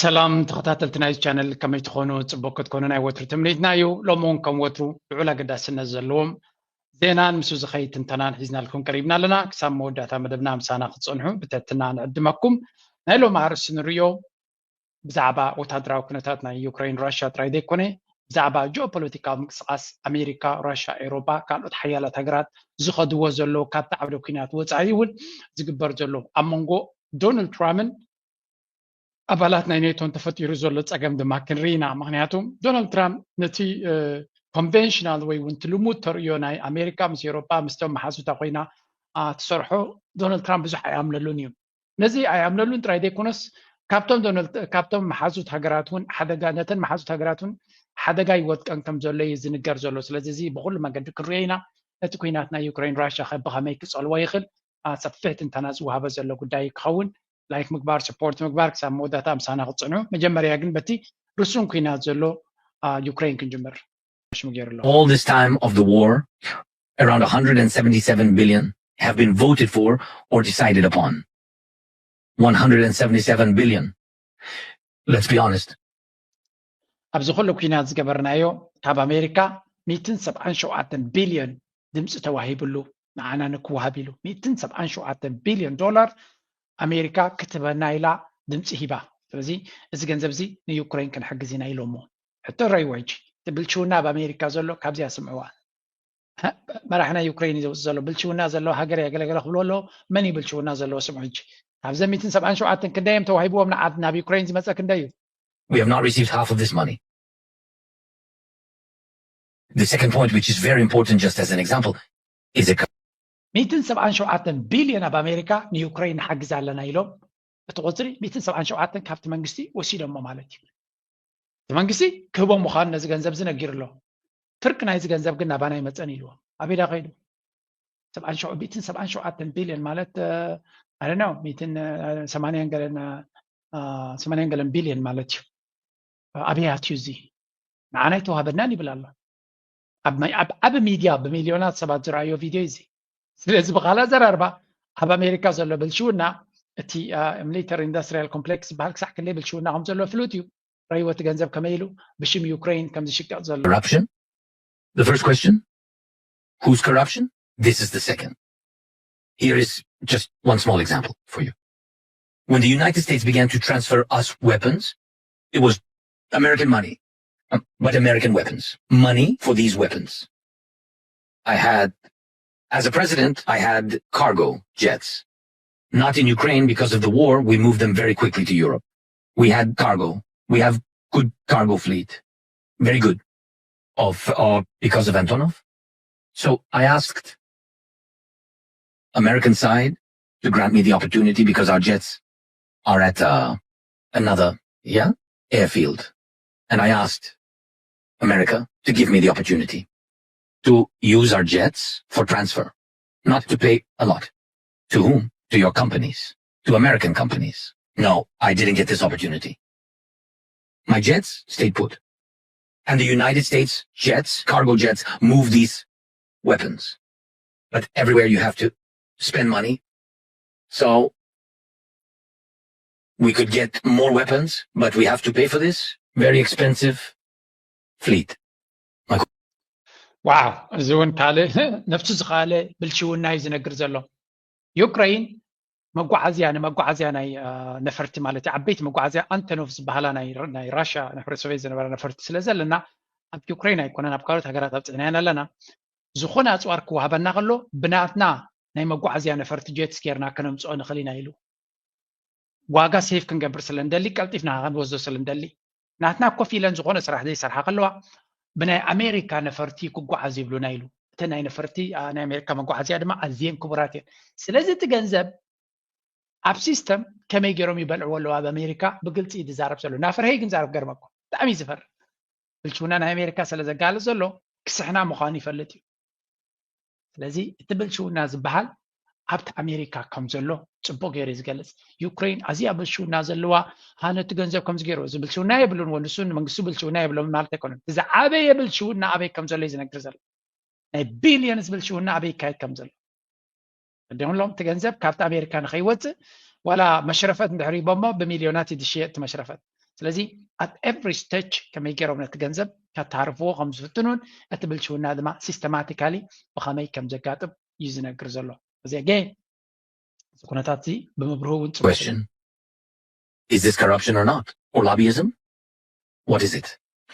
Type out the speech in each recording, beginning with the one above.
ሰላም ተኸታተልቲ ናይዚ ቻነል፣ ከመይ ትኾኑ? ጽቡቅ ክትኮኑ ናይ ወትሩ ትምኒትና እዩ። ሎሚ እውን ከም ወትሩ ልዑል ኣገዳስነት ዘለዎም ዜናን ምስኡ ዝኸይድ ትንተናን ሒዝናልኩም ቀሪብና ኣለና። ክሳብ መወዳእታ መደብና ምሳና ክትጸንሑ ብትሕትና ንዕድመኩም። ናይ ሎሚ ኣርእስቲ ንርእዮ ብዛዕባ ወታደራዊ ኩነታት ናይ ዩክሬን ራሽያ ጥራይ ዘይኮነ፣ ብዛዕባ ጂኦፖለቲካዊ ምንቅስቓስ ኣሜሪካ፣ ራሽያ፣ ኤውሮጳ፣ ካልኦት ሓያላት ሃገራት ዝኸድዎ ዘለዉ ካብቲ ዓውደ ኲናት ወጻኢ እውን ዝግበር ዘሎ ኣብ መንጎ ዶናልድ ትራምፕን ኣባላት ናይ ኔቶን ተፈጢሩ ዘሎ ጸገም ድማ ክንርኢ ኢና። ምኽንያቱ ዶናልድ ትራምፕ ነቲ ኮንቨንሽናል ወይ እውን እቲ ልሙድ ተርእዮ ናይ ኣሜሪካ ምስ ኤውሮጳ ምስቶም መሓዙታ ኮይና ትሰርሖ ዶናልድ ትራምፕ ብዙሕ ኣይኣምነሉን እዩ። ነዚ ኣይኣምነሉን ጥራይ ዘይኮነስ ካብቶም ዶናልድ ካብቶም መሓዙት ሃገራት እውን ሓደጋ ነተን መሓዙት ሃገራት እውን ሓደጋ ይወድቀን ከም ዘሎ እዩ ዝንገር ዘሎ። ስለዚ እዚ ብኩሉ መገዲ ክንሪኦ ኢና። ነቲ ኩናት ናይ ዩክሬን ራሽያ ከ ብኸመይ ክጸልዎ ይኽእል? ሰፊሕ ትንተና ዝወሃበ ዘሎ ጉዳይ ክኸውን። ላይክ ምግባር፣ ሰፖርት ምግባር ክሳብ መወዳእታ ምሳና ክትጽንሑ። መጀመርያ ግን በቲ ርሱን ኩናት ዘሎ ዩክሬን ክንጅምር። ሽሙ ገይሩ ኣሎ። All this time of the war, around one hundred seventy-seven billion have been voted for or decided upon. One hundred seventy-seven billion. Let's be honest. ኣብዚ ኩሉ ኩናት ዝገበርናዮ ካብ ኣሜሪካ ሚእትን ሰብዓን ሸውዓተን ቢልዮን ድምፂ ተዋሂብሉ ንዓና ንክወሃብ ኢሉ ሚእትን ሰብዓን ሸውዓተን ቢልዮን ዶላር ኣሜሪካ ክትበና ኢላ ድምፂ ሂባ። ስለዚ እዚ ገንዘብ እዚ ንዩክሬን ክንሕግዝ ኢና ኢሎሞ። ሕቶ ረይዋ ሕጂ እቲ ብልሽውና ኣብ ኣሜሪካ ዘሎ ካብዚኣ ስምዕዋ። መራሕ ናይ ዩክሬን እዩ ዘሎ ብልሽውና ዘለዎ ሃገር የገለገለ ክብሎ ኣለዎ። መን እዩ ብልሽውና ዘለዎ ስምዑ ሕጂ። ካብዘ ሚእትን ሰብዓን ሸውዓተን ክንደይ እዮም ተዋሂብዎም ንዓድ ናብ ዩክሬን ዝመፀ ክንደይ እዩ? We have not received half of this money. The second point, which is very important, just as an example, is a ሚእትን ሰብዓን ሸውዓተን ቢልዮን ኣብ ኣሜሪካ ንዩክሬን ንሓግዝ ኣለና ኢሎም እቲ ቁፅሪ ሚእትን ሰብዓን ሸውዓተን ካብቲ መንግስቲ ወሲዶሞ ማለት እዩ። እቲ መንግስቲ ክህቦም ምዃኑ ነዚ ገንዘብ እዚ ነጊሩ ኣሎ። ትርቂ ናይዚ ገንዘብ ግን ናባና ኣይመፀን ኢልዎም። ኣበይ ዳ ከይዱ? ሰብዓን ሸው- ሚእትን ሰብዓን ሸውዓተን ቢልዮን ማለት ኣነ ነው ሚእትን ሰማንያን ገለን ሰማንያን ገለን ቢልዮን ማለት እዩ። ኣበይ ኣትዩ እዚ? ንዓና ኣይተዋሃበናን ይብል ኣሎ። ኣብ ዓቢ ሚድያ ብሚልዮናት ሰባት ዝረኣዮ ቪድዮ እዚ። ስለዚ ብኻልእ ኣዘራርባ ኣብ ኣሜሪካ ዘሎ ብልሽውና እቲ ሚሊተሪ ኢንዱስትሪያል ኮምፕሌክስ ዝበሃል ክሳዕ ክንደይ ብልሽውና ከም ዘሎ ፍሉጥ እዩ። ረይወቲ ገንዘብ ከመይ ኢሉ ብሽም ዩክሬን ከም ዝሽቀጥ ዘሎ። Corruption? The first question, whose corruption? This is the second. Here is just one small example for you. When the United States began to transfer us weapons, it was American money, um, but American weapons. Money for these weapons. I had, as a president, I had cargo jets. Not in Ukraine because of the war, we moved them very quickly to Europe. We had cargo. We have good cargo fleet. Very good. Of, uh, because of Antonov. So I asked American side to grant me the opportunity because our jets are at, uh, another, yeah, airfield. And I asked America to give me the opportunity to use our jets for transfer, not to pay a lot. To whom? To your companies, to American companies. No, I didn't get this opportunity. My jets stayed put. And the United States jets, cargo jets, move these weapons. But everywhere you have to spend money. So we could get more weapons, but we have to pay for this very expensive fleet. Wow, እዚ እውን ካልእ ነፍሱ ዝኻለ ብልሽውና እዩ ዝነግር ዘሎ። ዩክሬን መጓዓዝያ ንመጓዓዝያ ናይ ነፈርቲ ማለት እዩ። ዓበይቲ መጓዓዝያ ኣንቶኖቭ ዝበሃላ ናይ ራሽያ ነፈርቲ ሶቪየት ዝነበረ ነፈርቲ ስለ ዘለና ኣብ ዩክሬን ኣይኮነን ኣብ ካልኦት ሃገራት ኣብፅዕናየን ኣለና። ዝኾነ ኣፅዋር ክወሃበና ከሎ ብናትና ናይ መጓዓዝያ ነፈርቲ ጀትስ ጌርና ከነምፅኦ ንኽእል ኢና ኢሉ። ዋጋ ሴፍ ክንገብር ስለ እንደሊ ቀልጢፍና ክንወስዶ ስለ እንደሊ ናትና ኮፍ ኢለን ዝኾነ ስራሕ ዘይሰርሓ ከለዋ ብናይ ኣሜሪካ ነፈርቲ ክጓዓዝ ይብሉና ኢሉ። እተን ናይ ነፈርቲ ናይ ኣሜሪካ መጓዓዝያ ድማ ኣዝየን ክቡራት እየን። ስለዚ እቲ ገንዘብ ኣብ ሲስተም ከመይ ገይሮም ይበልዕዎ ኣለዉ ኣብ ኣሜሪካ ብግልፂ እዩ ዝዛረብ ዘሎ። ናፍርሀ ግን ዛረብ ገርመኩም ብጣዕሚ እዩ ዝፈርህ። ብልሽውና ናይ ኣሜሪካ ስለ ዘጋልፅ ዘሎ ክስሕና ምዃኑ ይፈልጥ እዩ። ስለዚ እቲ ብልሽውና ዝበሃል ሃብቲ ኣሜሪካ ከም ዘሎ ጽቡቅ ገይሩ እዩ ዝገልጽ። ዩክሬን ኣዝያ ብልሽውና ዘለዋ፣ ሃ ነቲ ገንዘብ ከምዚ ገይሩ፣ እዚ ብልሽውና የብሉን፣ ወንሱ ንመንግስቱ ብልሽውና የብሎም ማለት ኣይኮነን። እቲ ዝዓበየ ብልሽውና ኣበይ ከም ዘሎ እዩ ዝነግር ዘሎ። ናይ ቢልዮንስ ብልሽውና ኣበይ ይካየድ ከም ዘሎ። እንዲሁም ሎም እቲ ገንዘብ ካብቲ ኣሜሪካ ንኸይወፅእ ዋላ መሽረፈት እንድሕር ይቦሞ ብሚልዮናት ይድሽየጥ እቲ መሽረፈት። ስለዚ ኣብ ኤቭሪ ስቴጅ ከመይ ገይሮም ነቲ ገንዘብ ከተሃርፍዎ ከም ዝፍትኑን እቲ ብልሽውና ድማ ሲስተማቲካሊ ብኸመይ ከም ዘጋጥም እዩ ዝነግር ዘሎ። እዚ ኣገ እዚ ኩነታት እዚ ብምብርሁ እውን ጽቡቅ እዩ። Question. Is this corruption or not? Or lobbyism? What is it?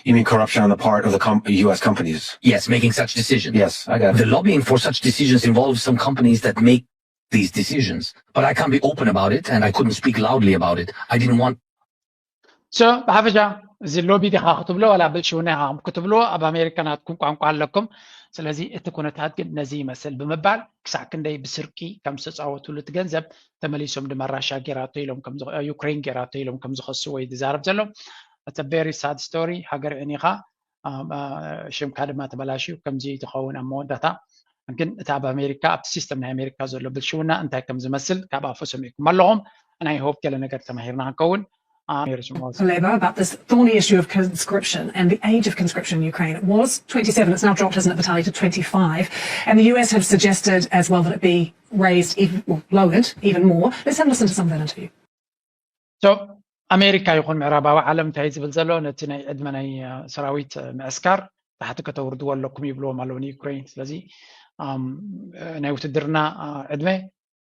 You mean corruption on the part of the com- U S companies? Yes, making such decisions. Yes, I got it. The lobbying for such decisions involves some companies that make these decisions. But I can't be open about it, and I couldn't speak loudly about it. I didn't want so ብሓፈሻ እዚ ሎቢ ዲኻ ክትብሎ ዋላ ብልሽውና ኢኻ ክትብሎ ኣብ ኣሜሪካ ናትኩም ቋንቋ ኣለኩም። ስለዚ እቲ ኩነታት ግን ነዚ ይመስል ብምባል ክሳዕ ክንደይ ብስርቂ ከም ዝተፃወትሉ እቲ ገንዘብ ተመሊሶም ድማ ራሻ ጌራቶ ኢሎም ከም ዝ- ዩክሬን ጌራቶ ኢሎም ከም ዝኸስዎ እዩ ዝዛረብ ዘሎ። It's a very sad story። ሃገር ዕኒኻ ሽምካ ድማ ተበላሽዩ ከምዚ ትኸውን ኣብ መወዳእታ። ግን እቲ ኣብ ኣሜሪካ ኣብቲ ሲስተም ናይ ኣሜሪካ ዘሎ ብልሽውና እንታይ ከም ዝመስል ካብ ኣፉ ሰሚዕኩም ኣለኹም። ናይ ሆፕ ገለ ነገር ተማሂርና ክንከውን። Kuleba about this thorny issue of conscription and the age of conscription in Ukraine. It was twenty-seven, it's now dropped, hasn't it, Vitaly, to twenty-five. And the U S have suggested as well that it be raised, even, well, lowered even more. Let's have a listen to some of that interview. So ኣሜሪካ ይኹን ምዕራባዊ ዓለም እንታይ ዝብል ዘሎ ነቲ ናይ ዕድመ ናይ ሰራዊት ምዕስካር ታሕቲ ከተውርድዎ ኣለኩም ይብልዎም ኣለዉ ንዩክሬን። ስለዚ ናይ ውትድርና ዕድመ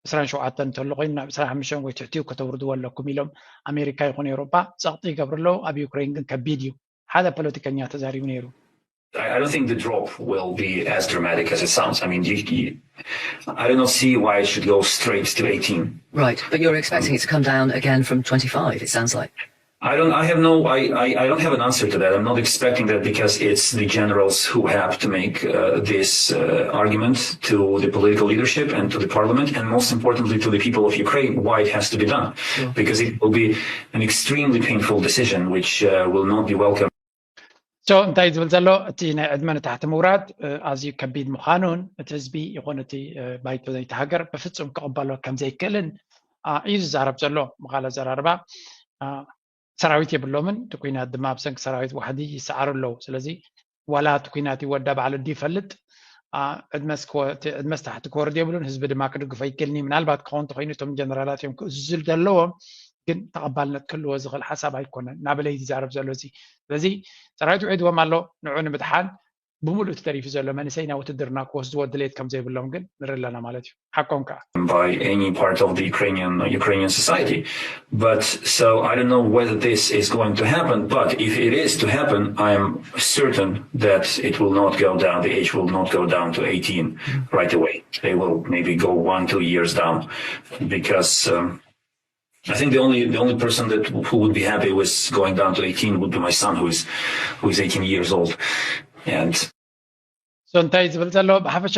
ዕስራን ሸውዓተን እንተሎ ኮይኑ ናብ ዕስራን ሓሙሽተን ወይ ትሕቲኡ ከተውርድዎ ኣለኩም ኢሎም ኣሜሪካ ይኹን ኤውሮጳ ጸቕጢ ይገብሩ ኣለዉ። ኣብ ዩክሬን ግን ከቢድ እዩ። ሓደ ፖለቲከኛ ተዛሪቡ ነይሩ። I, I don't think the drop will be as dramatic as it sounds. I mean, you, you, I do not see why it should go straight to eighteen. Right, but you're expecting it to come down again from twenty-five, it sounds like. I don't. I have no. I, I. I don't have an answer to that. I'm not expecting that because it's the generals who have to make uh, this uh, argument to the political leadership and to the parliament, and most importantly to the people of Ukraine, why it has to be done. Because it will be an extremely painful decision, which uh, will not be welcome. So እንታይ ዝብል ዘሎ እቲ ናይ ዕድመ ንታሕቲ ምውራድ ኣዝዩ ከቢድ ምዃኑን እቲ ህዝቢ ይኹን እቲ ባይቶ ናይቲ ሃገር ብፍጹም ክቕበሎ ከም ዘይክእልን እዩ ዝዛረብ ዘሎ። ምኻል ኣዘራርባ ሰራዊት የብሎምን። እቲ ኩናት ድማ ብሰንኪ ሰራዊት ዋሕዲ ይሰዓሩ ኣለዉ። ስለዚ ዋላ እቲ ኩናት ይወዳ ባዕሉ ድዩ ይፈልጥ። ዕድመስ ታሕቲ ክወርድ የብሉን። ህዝቢ ድማ ክድግፎ ይክእልኒ። ምናልባት ክኸውን እንተኮይኑ እቶም ጀነራላት እዮም ክእዝዙ ዘለዎም። ግን ተቐባልነት ክህልዎ ዝኽእል ሓሳብ ኣይኮነን እናበለ እዩ ዝዛረብ ዘሎ። እዚ ስለዚ ሰራዊት ውዒድዎም ኣሎ። ንዑ ንምድሓን ብምሉእ እቲ ተሪፉ ዘሎ መንእሰይ ናብ ውትድርና ክወስድዎ ድሌት ከም ዘይብሎም ግን ንርኢ ኣለና ማለት እዩ። ሓቆም ከዓ by any part of the Ukrainian Ukrainian society. But so I don't know whether this is going to happen. But if it is to happen, I am certain that it will not go down. The age will not go down to eighteen right away. They will maybe go one two years down because. Um, I think the only the only person that who would be happy with going down to eighteen would be my son, who is who is eighteen years old, and so እንታይ ዝብል ዘሎ ብሓፈሻ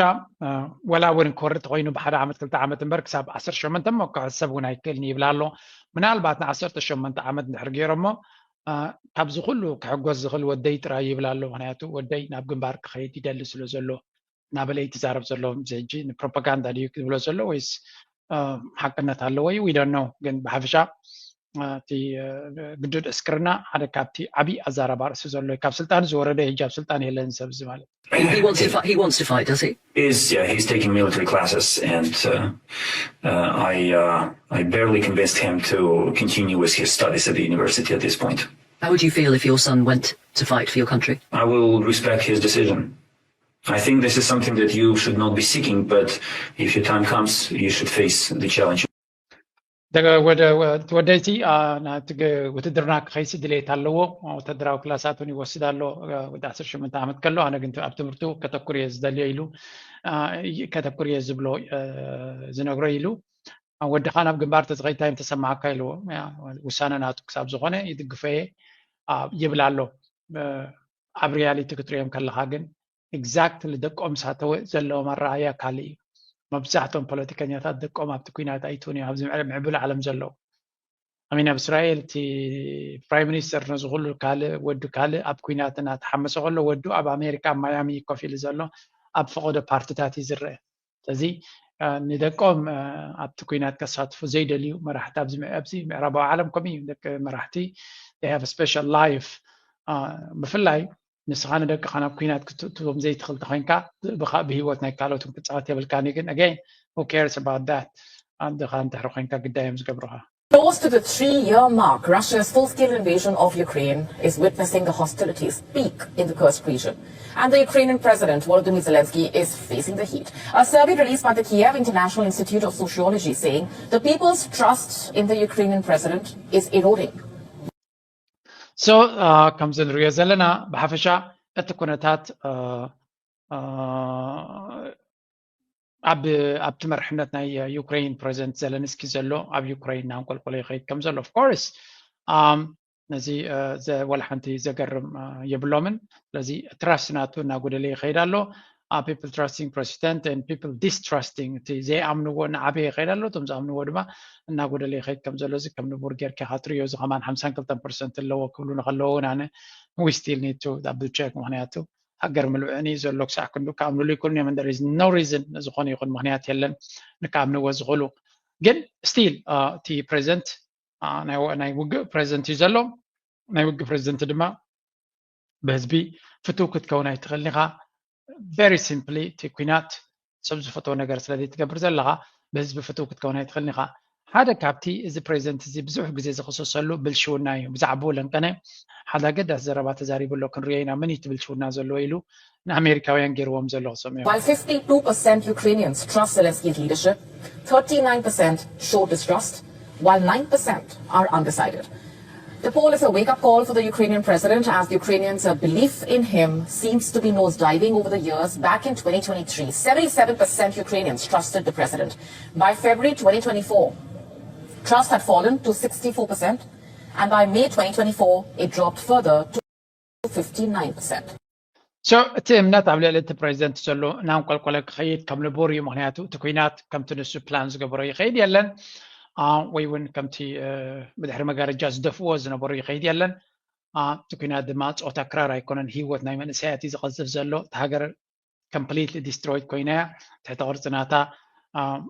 ወላ እውን ክወርድ ተኮይኑ ብሓደ ዓመት ክልተ ዓመት እምበር ክሳብ ዓሰርተ ሸሞንተ እሞ ክሕሰብ እውን ኣይክእልን ይብል ኣሎ። ምናልባት ንዓሰርተ ሸሞንተ ዓመት እንድሕር ገይሮሞ ካብዚ ኩሉ ክሕጎስ ዝኽእል ወደይ ጥራይ ይብል ኣሎ። ምክንያቱ ወደይ ናብ ግንባር ክኸይድ ይደሊ ስለ ዘሎ እናበለ እዩ ትዛረብ ዘሎ። እዚ ሕጂ ንፕሮፓጋንዳ ድዩ ክብሎ ዘሎ ወይስ ሓቅነት ኣለዎ እዩ? We don't know። ግን ብሓፈሻ እቲ ግዱድ ዕስክርና ሓደ ካብቲ ዓብዪ ኣዛራባ ርእሲ ዘሎ እዩ። ካብ ስልጣን ዝወረደ ሕጂ ኣብ ስልጣን የለን ሰብ እዚ ማለት እዩ። He wants to fight. He wants to fight, does he? Is yeah, he's taking military classes, and uh, uh, I uh, I barely convinced him to continue with his studies at the university at this point. How would you feel if your son went to fight for your country? I will respect his decision. I think this is something that you should not be seeking, but if your time comes, you should face the challenge. ወደይቲ ናቲ ውትድርና ክኸይሲ ድሌት ኣለዎ። ወተደራዊ ክላሳት እውን ይወስድ ኣሎ። ወዲ ዓሰርተ ሸሞንተ ዓመት ከሎ ኣነ ግን ኣብ ትምህርቱ ከተኩር እየ ዝደልዮ ኢሉ ከተኩር እየ ዝብሎ ዝነግሮ ኢሉ ወድኻ ናብ ግንባር ተዝኸይድ እንታይ ምተሰማዓካ ኢልዎ። ውሳነ ናቱ ክሳብ ዝኾነ ይድግፎ እየ ይብል ኣሎ። ኣብ ሪያሊቲ ክትሪኦም ከለኻ ግን ኤግዛክትሊ ደቆም ሳተወ ዘለዎም ኣረኣያ ካልእ እዩ። መብዛሕቶም ፖለቲከኛታት ደቆም ኣብቲ ኩናት ኣይትውን እዮም ኣብዚ ምዕብል ዓለም ዘለዉ። ኣሚን ኣብ እስራኤል እቲ ፕራይም ሚኒስተር ነዚ ኩሉ ካልእ ወዱ ካልእ ኣብ ኩናት እናተሓመሰ ከሎ ወዱ ኣብ ኣሜሪካ ኣብ ማያሚ ኮፍ ኢሉ ዘሎ ኣብ ፈቐዶ ፓርትታት እዩ ዝረአ። ስለዚ ንደቆም ኣብቲ ኩናት ከሳትፉ ዘይደልዩ መራሕቲ ኣብዚ ምዕራባዊ ዓለም ከምኡ እዩ። ደቂ መራሕቲ have special life። ብፍላይ ንስኻ ንደቅኻ ናብ ኩናት ክትእትዎም ዘይትኽእል ተኾይንካ ብሂወት ናይ ካልኦትን ክትፃወት የብልካን እዩ። ግን again, who cares about that? ኣንድኻ እንድሕር ኮይንካ ግዳዮም ዝገብሩኻ። Close to the three-year mark, Russia's full-scale invasion of Ukraine is witnessing the hostilities peak in the Kursk region. And the Ukrainian president, Volodymyr Zelensky, is facing the heat. A survey released by the Kiev International Institute of Sociology saying the people's trust in the Ukrainian president is eroding. So, ከምዚ ንሪኦ ዘለና ብሓፈሻ እቲ ኩነታት ኣብ ኣብቲ መርሕነት ናይ ዩክሬን ፕሬዚደንት ዘለንስኪ ዘሎ ኣብ ዩክሬን እናንቆልቆለ ይኸይድ ከም ዘሎ of course ነዚ ወላ ሓንቲ ዘገርም የብሎምን። ስለዚ ትራስት ናቱ እናጎደለ ይኸይድ ኣሎ። People trusting president and people distrusting እቲ ዘይኣምንዎ እናዓበየ ይኸይድ ኣሎ። እቶም ዝኣምንዎ ድማ እናጎደለ ይኸይድ ከም ዘሎ እዚ ከም ንቡር ጌርካ ኢኻ ትሪኦ። እዚ ከማን ሓምሳን ክልተን ፐርሰንት ኣለዎ ክብሉ ንከለዎ እውን ኣነ we still need to double check ምክንያቱ ሃገር ምልብዕን እዩ ዘሎ ክሳዕ ክንዱ ክኣምንሉ ይክእሉን እዮም። There is no reason ዝኾነ ይኹን ምክንያት የለን ንክኣምንዎ ዝኽእሉ። ግን still እቲ ፕሬዚደንት ናይ ውግእ ፕሬዚደንት እዩ ዘሎ። ናይ ውግእ ፕሬዚደንት ድማ ብህዝቢ ፍትው ክትከውን ኣይትኽእልን ኢኻ። Very simply እቲ ኩናት ሰብ ዝፈትዎ ነገር ስለ ዘይትገብር ዘለኻ ብህዝቢ ፍትው ክትከውን ኣይትኽእልን ኢኻ። ሓደ ካብቲ እዚ ፕሬዚደንት እዚ ብዙሕ ግዜ ዝኽሰሰሉ ብልሽውና እዩ። ብዛዕባኡ ለንቀነ ሓደ ኣገዳሲ ዘረባ ተዛሪቡ ኣሎ፣ ክንሪኦ ኢና። መን እዩ እቲ ብልሽውና ዘለዎ ኢሉ ንኣሜሪካውያን ገይርዎም ዘሎ ክሰምዑ። While fifty-two percent Ukrainians trust Zelensky's leadership, thirty-nine percent show distrust, while nine percent are undecided. The poll is a wake-up call for the Ukrainian president as the Ukrainians' uh, belief in him seems to be nosediving over the years. Back in twenty twenty-three, seventy-seven percent Ukrainians trusted the president. By February twenty twenty-four, trust had fallen to sixty-four percent, and by May twenty twenty-four, it dropped further to fifty-nine percent. So እቲ እምነት ኣብ ልዕሊ እቲ ፕሬዚደንት ዘሎ እናንቆልቆለ ክኸይድ ከም ንቡር እዩ። ምክንያቱ እቲ ኩናት ከምቲ ንሱ ፕላን ዝገበሮ ይኸይድ የለን ወይ እውን ከምቲ ብድሕሪ መጋረጃ ዝደፍዎ ዝነበሩ ይኸይድ የለን። እቲ ኩናት ድማ ፆታ ክራር ኣይኮነን፣ ህይወት ናይ መንእሰያት እዩ ዝቐዝፍ ዘሎ። እቲ ሃገር completely destroyed ኮይና እያ። ትሕተ ቅርፂ ናታ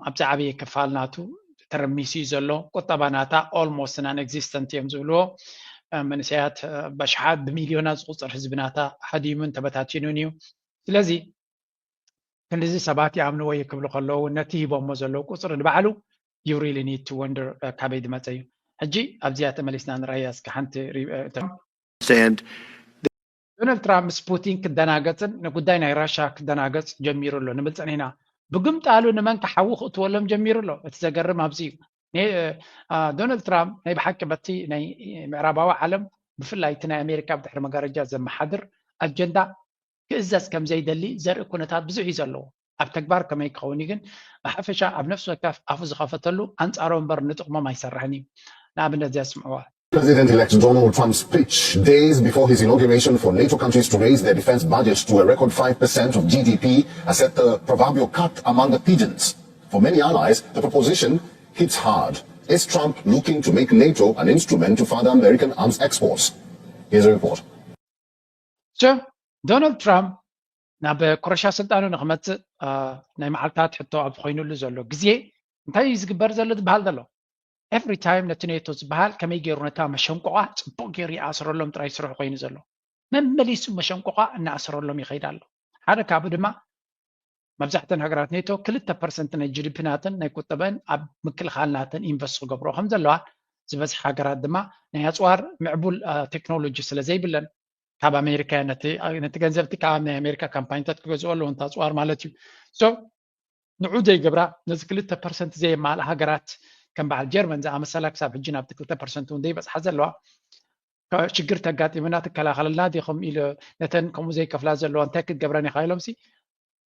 ኣብ ዝዓበየ ክፋል ናቱ ተረሚሱ እዩ ዘሎ። ቁጠባ ናታ almost non existent እዮም ዝብልዎ። መንእሰያት በሽሓት ብሚልዮናት ዝቁፀር ህዝቢ ናታ ሃዲሙን ተበታቲኑን እዩ። ስለዚ ክንድዚ ሰባት ይኣምንዎ እዩ ክብሉ ከለዉ ነቲ ሂቦሞ ዘለዉ ቁፅሪ ንባዕሉ you really need to wonder ካበይ ዝመፀ እዩ። ሕጂ ኣብዚኣ ተመሊስና ንርኣያ እስኪ ሓንቲ ዶናልድ ትራምፕ ምስ ፑቲን ክደናገፅን ንጉዳይ ናይ ራሻ ክደናገፅ ጀሚሩ ኣሎ። ንምልፀን ኢና ብግምጣሉ ንመን ክሓዊ ክእትወሎም ጀሚሩ ኣሎ። እቲ ዘገርም ኣብዚ እዩ። ዶናልድ ትራምፕ ናይ ብሓቂ በቲ ናይ ምዕራባዊ ዓለም ብፍላይ እቲ ናይ ኣሜሪካ ብድሕሪ መጋረጃ ዘመሓድር ኣጀንዳ ክእዘዝ ከም ዘይደሊ ዘርኢ ኩነታት ብዙሕ እዩ ዘለዎ። ኣብ ተግባር ከመይ ክኸውን እዩ ግን ብሓፈሻ ኣብ ነፍሲ ወከፍ ኣፉ ዝኸፈተሉ ኣንፃሮም እምበር ንጥቕሞም ኣይሰርሕን እዩ። ንኣብነት እዚኣ ስምዕዋ። President-elect Donald Trump's pitch days before his inauguration for NATO countries to raise their defense budgets to a record five percent of G D P has set the proverbial cat among the pigeons. For many allies, the proposition hits hard. Is Trump looking to make NATO an instrument to further American arms exports? Here's a report. ዶናልድ ትራምፕ ናብ ኩረሻ ስልጣኑ ንክመፅእ ናይ መዓልታት ሕቶ ኣብ ኮይኑሉ ዘሎ ግዜ እንታይ እዩ ዝግበር ዘሎ ዝበሃል ዘሎ? Every time ነቲ ኔቶ ዝበሃል ከመይ ገይሩ ነታ መሸንቆቋ ፅቡቅ ገይሩ ይኣስረሎም ጥራይ ስርሑ ኮይኑ ዘሎ። መመሊሱ መሸንቆቋ እናኣስረሎም ይኸይድ ኣሎ። ሓደ ካብኡ ድማ መብዛሕተን ሃገራት ኔቶ ክልተ ፐርሰንት ናይ ጂ ዲ ፒ ናተን ናይ ቁጠበን ኣብ ምክልኻል ናተን ኢንቨስት ክገብሮ ከም ዘለዋ ዝበዝሓ ሃገራት ድማ ናይ ኣፅዋር ምዕቡል ቴክኖሎጂ ስለ ዘይብለን ካብ ኣሜሪካ ነቲ ገንዘብቲ ካብ ናይ ኣሜሪካ ካምፓኒታት ክገዝኦ ኣለዎ እንተ ኣፅዋር ማለት እዩ። ንዑ ዘይገብራ ነዚ ክልተ ፐርሰንት ዘየማልኣ ሃገራት ከም በዓል ጀርመን ዝኣመሰላ ክሳብ ሕጂ ናብቲ ክልተ ፐርሰንት እውን ዘይበፅሓ ዘለዋ ሽግር ተጋጢምና ትከላኸለልና ዲኹም ኢሉ ነተን ከምኡ ዘይከፍላ ዘለዋ እንታይ ክትገብረን ኢኻ ኢሎም ሲ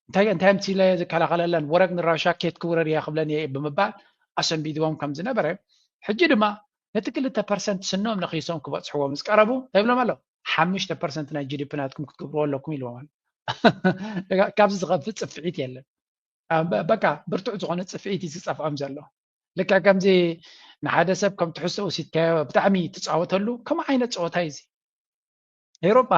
እንታይ እንታይ ምሲለ ዝከላኸለለን ወረግ ንራሻ ኬት ክውረር እያ ክብለን እየ ብምባል ኣሰንቢድዎም ከም ዝነበረ ሕጂ ድማ ነቲ ክልተ ፐርሰንት ስኖም ነኺሶም ክበፅሕዎ ምስ ቀረቡ እንታይ ይብሎም ኣሎ ሓሙሽተ ፐርሰንት ናይ ጂ ዲ ፒ ናትኩም ክትገብርዎ ኣለኩም ኢልዎም ኣሎ። ካብዚ ዝኸፍእ ፅፍዒት የለን። በቃ ብርቱዕ ዝኾነ ፅፍዒት እዩ ዝፀፍዖም ዘሎ። ልክዕ ከምዚ ንሓደ ሰብ ከም ትሕዝቶ ወሲድካዮ ብጣዕሚ ትፃወተሉ ከምኡ ዓይነት ፀወታ እዩ እዚ። ኤውሮጳ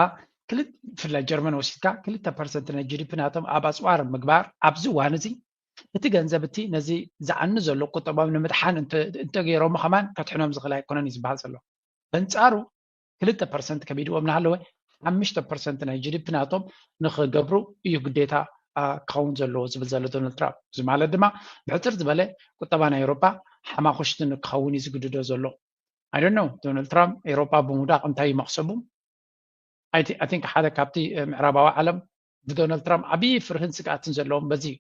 ብፍላይ ጀርመን ወሲድካ ክልተ ፐርሰንት ናይ ጂ ዲ ፒ ናቶም ኣብ ኣፅዋር ምግባር ኣብዚ እዋን እዚ እቲ ገንዘብ እቲ ነዚ ዝዓኒ ዘሎ ቁጠባዊ ንምድሓን እንተገይሮሞ ከማን ከድሕኖም ዝኽእል ኣይኮነን እዩ ዝበሃል ዘሎ። በንጻሩ ክልተ ፐርሰንት ከቢድዎም እናሃለወ ሓሙሽተ ፐርሰንት ናይ ጂዲፒ ናቶም ንኽገብሩ እዩ ግዴታ ክኸውን ዘለዎ ዝብል ዘሎ ዶናልድ ትራምፕ። እዚ ማለት ድማ ብሕፅር ዝበለ ቁጠባ ናይ ኤውሮጳ ሓማኹሽቲ ንክኸውን እዩ ዝግድዶ ዘሎ። I don't know ዶናልድ ትራምፕ ኤውሮጳ ብምውዳቕ እንታይ እዩ መቕሰቡ? I think ሓደ ካብቲ ምዕራባዊ ዓለም ብዶናልድ ትራምፕ ዓብዪ ፍርህን ስግኣትን ዘለዎም በዚ እዩ።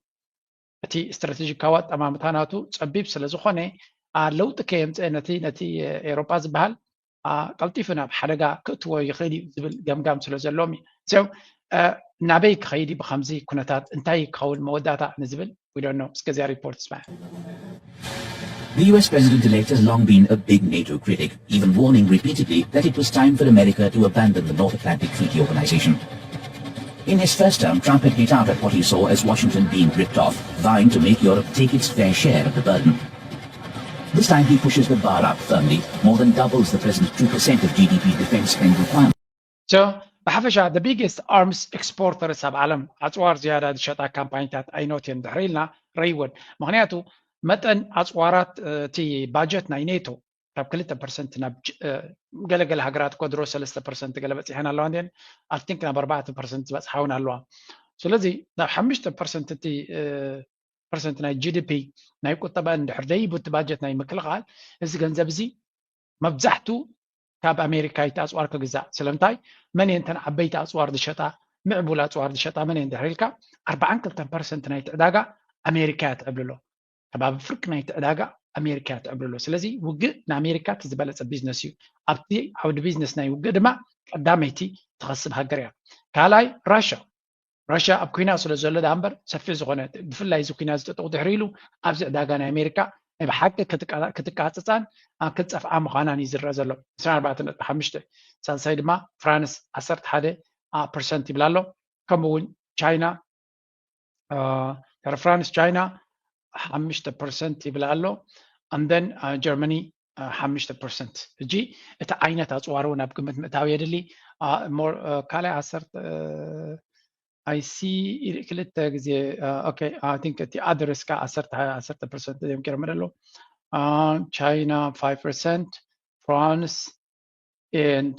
እቲ ስትራቴጂካዊ ኣጠማምታ ናቱ ጸቢብ ስለ ዝኾነ ለውጢ ከየምፀ ነቲ ነቲ ኤውሮጳ ዝበሃል ቀልጢፉ ናብ ሓደጋ ክእትዎ ይኽእል እዩ ዝብል ገምጋም ስለ ዘለዎም እዩ። ናበይ ክኸይድ ብከምዚ ኩነታት እንታይ ክኸውን መወዳእታ ንዝብል ዊዶኖ እስከዚያ ሪፖርት ስማ The U S president-elect has long been a big NATO critic, even warning repeatedly that it was time for America to abandon the North Atlantic Treaty Organization. In his first term, Trump had hit out at what he saw as Washington being ripped off, vying to make Europe take its fair share of the burden. This time he pushes the bar up firmly, more than doubles the present two percent of G D P defense spend requirement. So, ብሓፈሻ the biggest arms exporter ኣብ ዓለም ኣፅዋር ዝያዳ ዝሸጣ ካምፓኒታት ኣይኖት እየን ድሕሪ ኢልና ረይወን። ምክንያቱ መጠን ኣፅዋራት እቲ ባጀት ናይ ኔቶ ካብ ክልተ ፐርሰንት ናብ ገለገለ ሃገራት ኮድሮ ሰለስተ ፐርሰንት ገለ በፂሐን ኣለዋ እንዲን I think ናብ ኣርባዕተ ፐርሰንት ዝበፅሓ እውን ኣለዋ። ስለዚ ናብ ሓሙሽተ ፐርሰንት እቲ ፐርሰንት ናይ ጂዲፒ ናይ ቁጠባ እንድሕር ደይቡ እቲ ባጀት ናይ ምክልኻል እዚ ገንዘብ እዚ መብዛሕቱ ካብ ኣሜሪካ እቲ ኣፅዋር ክግዛእ። ስለምንታይ መን እየን ተን ዓበይቲ ኣፅዋር ዝሸጣ ምዕቡል ኣፅዋር ዝሸጣ መን እየን ድሕር ኢልካ ኣርባዓን ክልተን ፐርሰንት ናይቲ ዕዳጋ ኣሜሪካ እያ ትዕብልሎ። ከባቢ ፍርቂ ናይቲ ዕዳጋ ኣሜሪካ እያ ትዕብልሎ። ስለዚ ውግእ ንኣሜሪካ እቲ ዝበለፀ ቢዝነስ እዩ። ኣብቲ ዓውዲ ቢዝነስ ናይ ውግእ ድማ ቀዳመይቲ ትኸስብ ሃገር እያ። ካልኣይ ራሻ ራሽያ ኣብ ኩናት ስለ ዘሎ ዳ እምበር ሰፊሕ ዝኾነ ብፍላይ እዚ ኩናት ዝጥጥቑ ድሕሪ ኢሉ ኣብዚ ዕዳጋ ናይ ኣሜሪካ ናይ ብሓቂ ክትቃፅፃን ክትጠፍዓ ምዃናን እዩ ዝረአ ዘሎ። ዕስራን ኣርባዕተን ነጥቢ ሓሙሽተ ሳልሳይ ድማ ፍራንስ ዓሰርተ ሓደ ፐርሰንት ይብል ኣሎ። ከምኡ እውን ቻይና ድሕሪ ፍራንስ ቻይና ሓሙሽተ ፐርሰንት ይብል ኣሎ። ኣንደን ጀርመኒ ሓሙሽተ ፐርሰንት። ሕጂ እቲ ዓይነት ኣፅዋር እውን ኣብ ግምት ምእታው የድሊ። ካልኣይ ዓሰርተ I see ክልተ ግዜ okay I think እቲ other እስካ ዓሰርተ ዓሰርተ ፐርሰንት እዮም ገይሮም ኣለዉ። China five percent, France and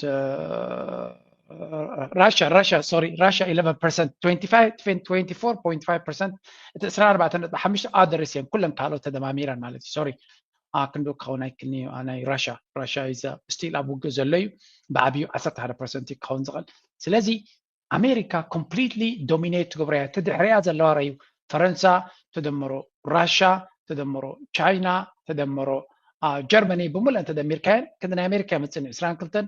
Russia Russia sorry Russia eleven percent, twenty-five twenty-four point five percent. እቲ ዕስራን ኣርባዕተን ነጥቢ ሓሙሽተ other እዮም ኩለን ካልኦት ተደማሚረን ማለት እዩ። Sorry ክንዱ ክኸውን ኣይክልኒ እዩ። ናይ ራሻ ራሻ ይዛ ስቲል ኣብ ውግእ ዘሎ እዩ። ብዓብዩ ዓሰርተ ሓደ ፐርሰንት ክኸውን ዝኽእል። ስለዚ ኣሜሪካ completely dominate ትገብሮ እያ። እቲ ድሕሪያ ዘለዋ ረዩ ፈረንሳ ተደምሮ ራሻ ተደምሮ ቻይና ተደምሮ ጀርመኒ ብምሉአን ተደሚርካየን ክንዲ ናይ ኣሜሪካ ይመፅእ እዩ። ዕስራን ክልተን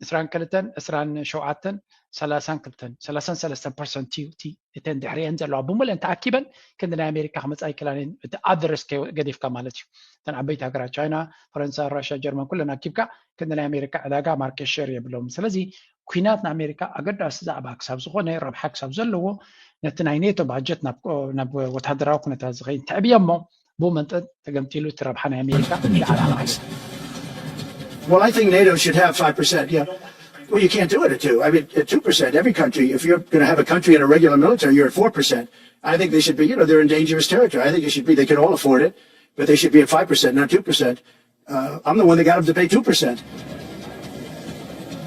ዕስራን ክልተን ዕስራን ሸውዓተን ሰላሳን ክልተን ሰላሳን ሰለስተን ፐርሰንት እዩ እቲ እተን ድሕሪአን ዘለዋ ብምሉአን ተኣኪበን ክንዲ ናይ ኣሜሪካ ክመፃ ኣይክላን እየን። እቲ other እስከ ገዲፍካ ማለት እዩ። እተን ዓበይቲ ሃገራት ቻይና ፈረንሳ ራሻ ጀርመን ኩለን ኣኪብካ ክንዲ ናይ ኣሜሪካ ዕዳጋ market share የብሎም። ስለዚ ኩናት ንኣሜሪካ ኣገዳሲ ዛዕባ ክሳብ ዝኾነ ረብሓ ክሳብ ዘለዎ ነቲ ናይ ኔቶ ባጀት ናብ ወታደራዊ ኩነታት ዝኸይድ ተዕብዮ እሞ ብኡ መንጠን ተገምጢሉ እቲ ረብሓ ናይ ኣሜሪካ The NATO allies. Well, I think NATO should have five percent. Yeah. Well, you can't do it at two. I mean, at two percent, every country, if you're going to have a country and a regular military, you're at four percent. I think they should be, you know, they're in dangerous territory. I think it should be, they can all afford it, but they should be at five percent, not two percent. Uh, I'm the one that got them to pay two percent.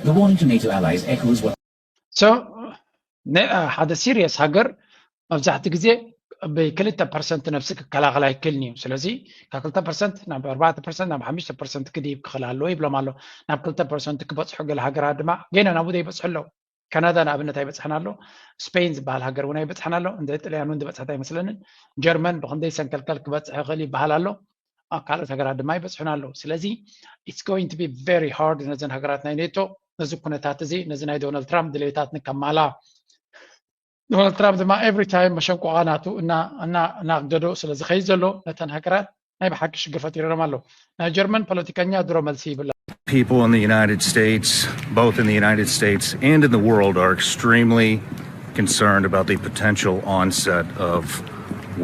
The warning to NATO allies echoes what So ሓደ serious ሃገር መብዛሕቲ ግዜ ብክልተ ፐርሰንት ነብሲ ክከላኸል ኣይክልኒ እዩ። ስለዚ ካብ ክልተ ፐርሰንት ናብ ኣርባዕተ ፐርሰንት ናብ ሓሙሽተ ፐርሰንት ክድይብ ክኽእል ኣለዎ ይብሎም ኣሎ። ናብ ክልተ ፐርሰንት ክበፅሑ ገለ ሃገራት ድማ ገና ናብኡ ዘይበፅሑ ኣለዉ። ካናዳ ንኣብነት ኣይበፅሐን ኣሎ። ስፔን ዝበሃል ሃገር እውን ኣይበፅሐን ኣሎ። እንደ ጥልያን እውን ዝበፅሐት ኣይመስለንን። ጀርመን ብክንደይ ሰንከልከል ክበፅሕ ይኽእል ይበሃል ኣሎ። ኣብ ካልኦት ሃገራት ድማ ይበፅሑን ኣለዉ። ስለዚ it's going to be very hard ነዘን ሃገራት ናይ ኔቶ ነዚ ኩነታት እዚ ነዚ ናይ ዶናልድ ትራምፕ ድሌታት ንከማላ ዶናልድ ትራምፕ ድማ every time መሸንቆቓ ናቱ እናኣገዶ ስለ ዝኸይድ ዘሎ ነተን ሃገራት ናይ ብሓቂ ሽግር ፈጢሮም ኣለዉ። ናይ ጀርመን ፖለቲከኛ ድሮ መልሲ ይብላ። People in the United States, both in the United States and in the world, are extremely concerned about the potential onset of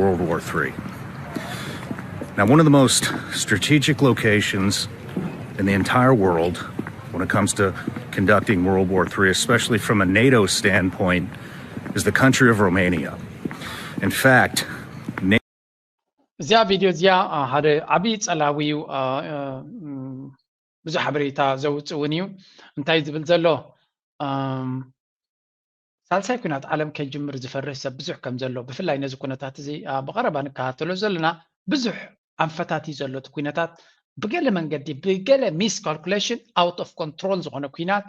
World War three. Now, one of the most strategic locations in the entire world when it comes to conducting World War three, especially from a NATO standpoint, is the country of Romania. In fact, እዚኣ ቪድዮ እዚኣ ሓደ ዓብዪ ጸላዊ እዩ። ብዙሕ ሓበሬታ ዘውፅእ እውን እዩ። እንታይ ዝብል ዘሎ ሳልሳይ ኩናት ዓለም ከይጅምር ዝፈርህ ሰብ ብዙሕ ከም ዘሎ፣ ብፍላይ ነዚ ኩነታት እዚ ብቐረባ ንከታተሎ ዘለና ብዙሕ ኣንፈታት እዩ ዘሎ። እቲ ኩነታት ብገለ መንገዲ ብገለ ሚስ ካልኩሌሽን ኣውት ኦፍ ኮንትሮል ዝኾነ ኩናት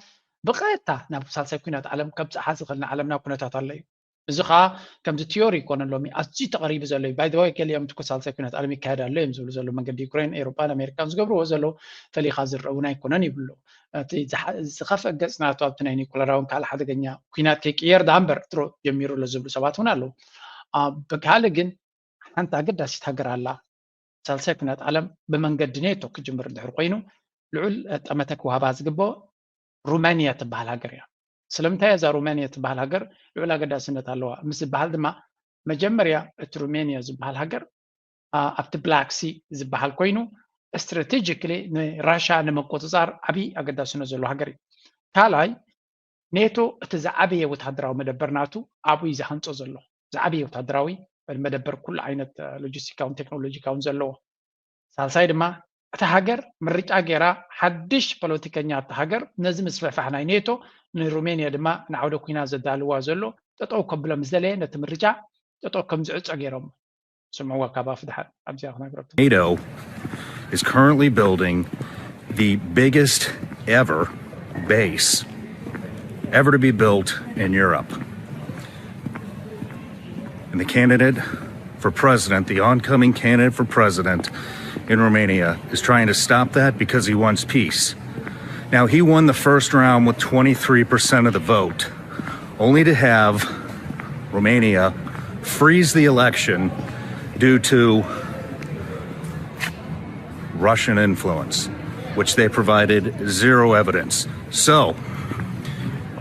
ብቐጥታ ናብ ሳልሳይ ኩናት ዓለም ከብፅሓ ዝኽእል ንዓለምና ኩነታት ኣሎ እዩ። እዚ ከዓ ከምዚ ቲዮሪ ይኮነን ሎሚ ኣዝዩ ተቐሪቡ ዘሎ እዩ። ባይ ዘ ወይ ገሊኦም እኮ ሳልሳይ ኩናት ዓለም ይካየድ ኣሎ እዮም ዝብሉ ዘለዉ። መንገዲ ዩክሬን፣ ኤውሮጳን ኣሜሪካን ዝገብርዎ ዘለዉ ፈሊኻ ዝረአ እውን ኣይኮነን ይብሉ። እቲ ዝኸፍአ ገጽ ናቱ ኣብቲ ናይ ኒኩለራውን ካልእ ሓደገኛ ኩናት ከይቅየር ደኣ እምበር ድሮ ጀሚሩ ኣሎ ዝብሉ ሰባት እውን ኣለዉ። ብካልእ ግን ሓንቲ ኣገዳሲት ሃገር ኣላ። ሳልሳይ ኩናት ዓለም ብመንገዲ ኔቶ ክጅምር እንድሕር ኮይኑ ልዑል ጠመተ ክወሃባ ዝግብኦ ሩማንያ ትበሃል ሃገር እያ። ስለምንታይ እያ እዛ ሩማንያ ትበሃል ሃገር ልዑል ኣገዳስነት ኣለዋ ምስ ዝበሃል ድማ መጀመርያ እቲ ሩሜንያ ዝበሃል ሃገር ኣብቲ ብላክ ሲ ዝበሃል ኮይኑ ስትራቴጂክሊ ንራሻ ንምቁፅፃር ዓብዪ ኣገዳስነት ዘለዎ ሃገር እዩ። ካልኣይ ኔቶ እቲ ዝዓበየ ወታደራዊ መደበር ናቱ ኣብኡ እዩ ዝሃንፆ ዘሎ። ዝዓበየ ወታደራዊ መደበር ኩሉ ዓይነት ሎጂስቲካውን ቴክኖሎጂካውን ዘለዎ። ሳልሳይ ድማ እታ ሃገር ምርጫ ገይራ ሓድሽ ፖለቲከኛ እታ ሃገር ነዚ ምስፍሕፋሕ ናይ ኔቶ ንሩሜንያ ድማ ንዓውደ ኩናት ዘዳልዋ ዘሎ ጠጠው ከብሎ ምስ ደለየ ነቲ ምርጫ ጠጠው ከም ዝዕጾ ገይሮም። ስምዕዋ ካብ ኣፍ ድሓር ኣብዚኣ ክነግረኩም። NATO is currently building the biggest ever base ever to be built in Europe. And the candidate for president, the oncoming candidate for president in Romania, is trying to stop that because he wants peace. Now, he won the first round with twenty-three percent of the vote, only to have Romania freeze the election due to Russian influence, which they provided zero evidence. So,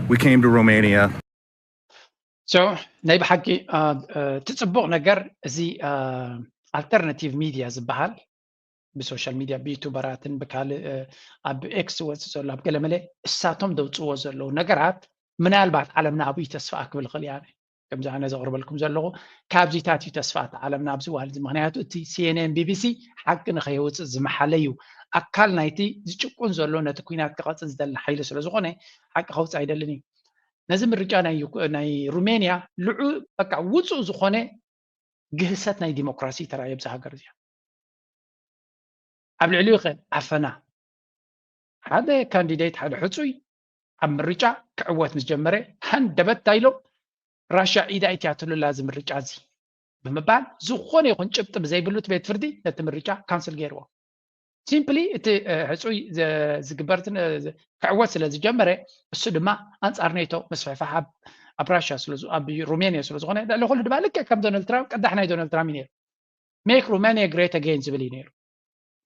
we came to Romania. So ናይ ብሓቂ እቲ ፅቡቕ ነገር እዚ ኣልተርናቲቭ ሚድያ ዝበሃል ብሶሻል ሚድያ ብዩቱበራትን ብካልእ ኣብ ኤክስ ዝወፅእ ዘሎ ኣብ ገለመለ እሳቶም ዘውፅዎ ዘለዉ ነገራት ምናልባት ዓለምና ኣብኡ ተስፋ ክብል ይኽእል እያ። ከምዚ ኣነ ዘቕርበልኩም ዘለኹ ካብዚታት እዩ ተስፋ እቲ ዓለምና ኣብዚ እዋን እዚ። ምኽንያቱ እቲ ሲኤንኤን ቢቢሲ ሓቂ ንኸየውፅእ ዝመሓለ እዩ። ኣካል ናይቲ ዝጭቁን ዘሎ ነቲ ኩናት ክቐፅል ዝደሊ ሓይሊ ስለ ዝኾነ ሓቂ ከውፅእ ኣይደልን እዩ። ነዚ ምርጫ ናይ ሩሜንያ ልዑ በቃ ውፁእ ዝኾነ ግህሰት ናይ ዲሞክራሲ ተራእየ ኣብዚ ሃገር እዚኣ። ኣብ ልዕሊኡ ከ ኣፈና ሓደ ካንዲዴት ሓደ ሕፁይ ኣብ ምርጫ ክዕወት ምስ ጀመረ ሃንደበት ኢሎም ራሽያ ኢዳ ኢትያትሉላ እዚ ምርጫ እዚ ብምባል ዝኾነ ይኹን ጭብጢ ብዘይብሉ እቲ ቤት ፍርዲ ነቲ ምርጫ ካንስል ገይርዎ። ሲምፕሊ እቲ ሕፁይ ዝግበር ክዕወት ስለ ዝጀመረ እሱ ድማ ኣንፃር ኔቶ ምስፍሕፋሕ ኣብ ራሽያ ኣብ ሩሜንያ ስለ ዝኾነ ልዕሊ ኩሉ ድማ ልክዕ ከም ዶናልድ ትራምፕ ቅዳሕ ናይ ዶናልድ ትራምፕ እዩ ነይሩ። ሜክ ሩማንያ ግሬት ኣጌን ዝብል እዩ ነይሩ።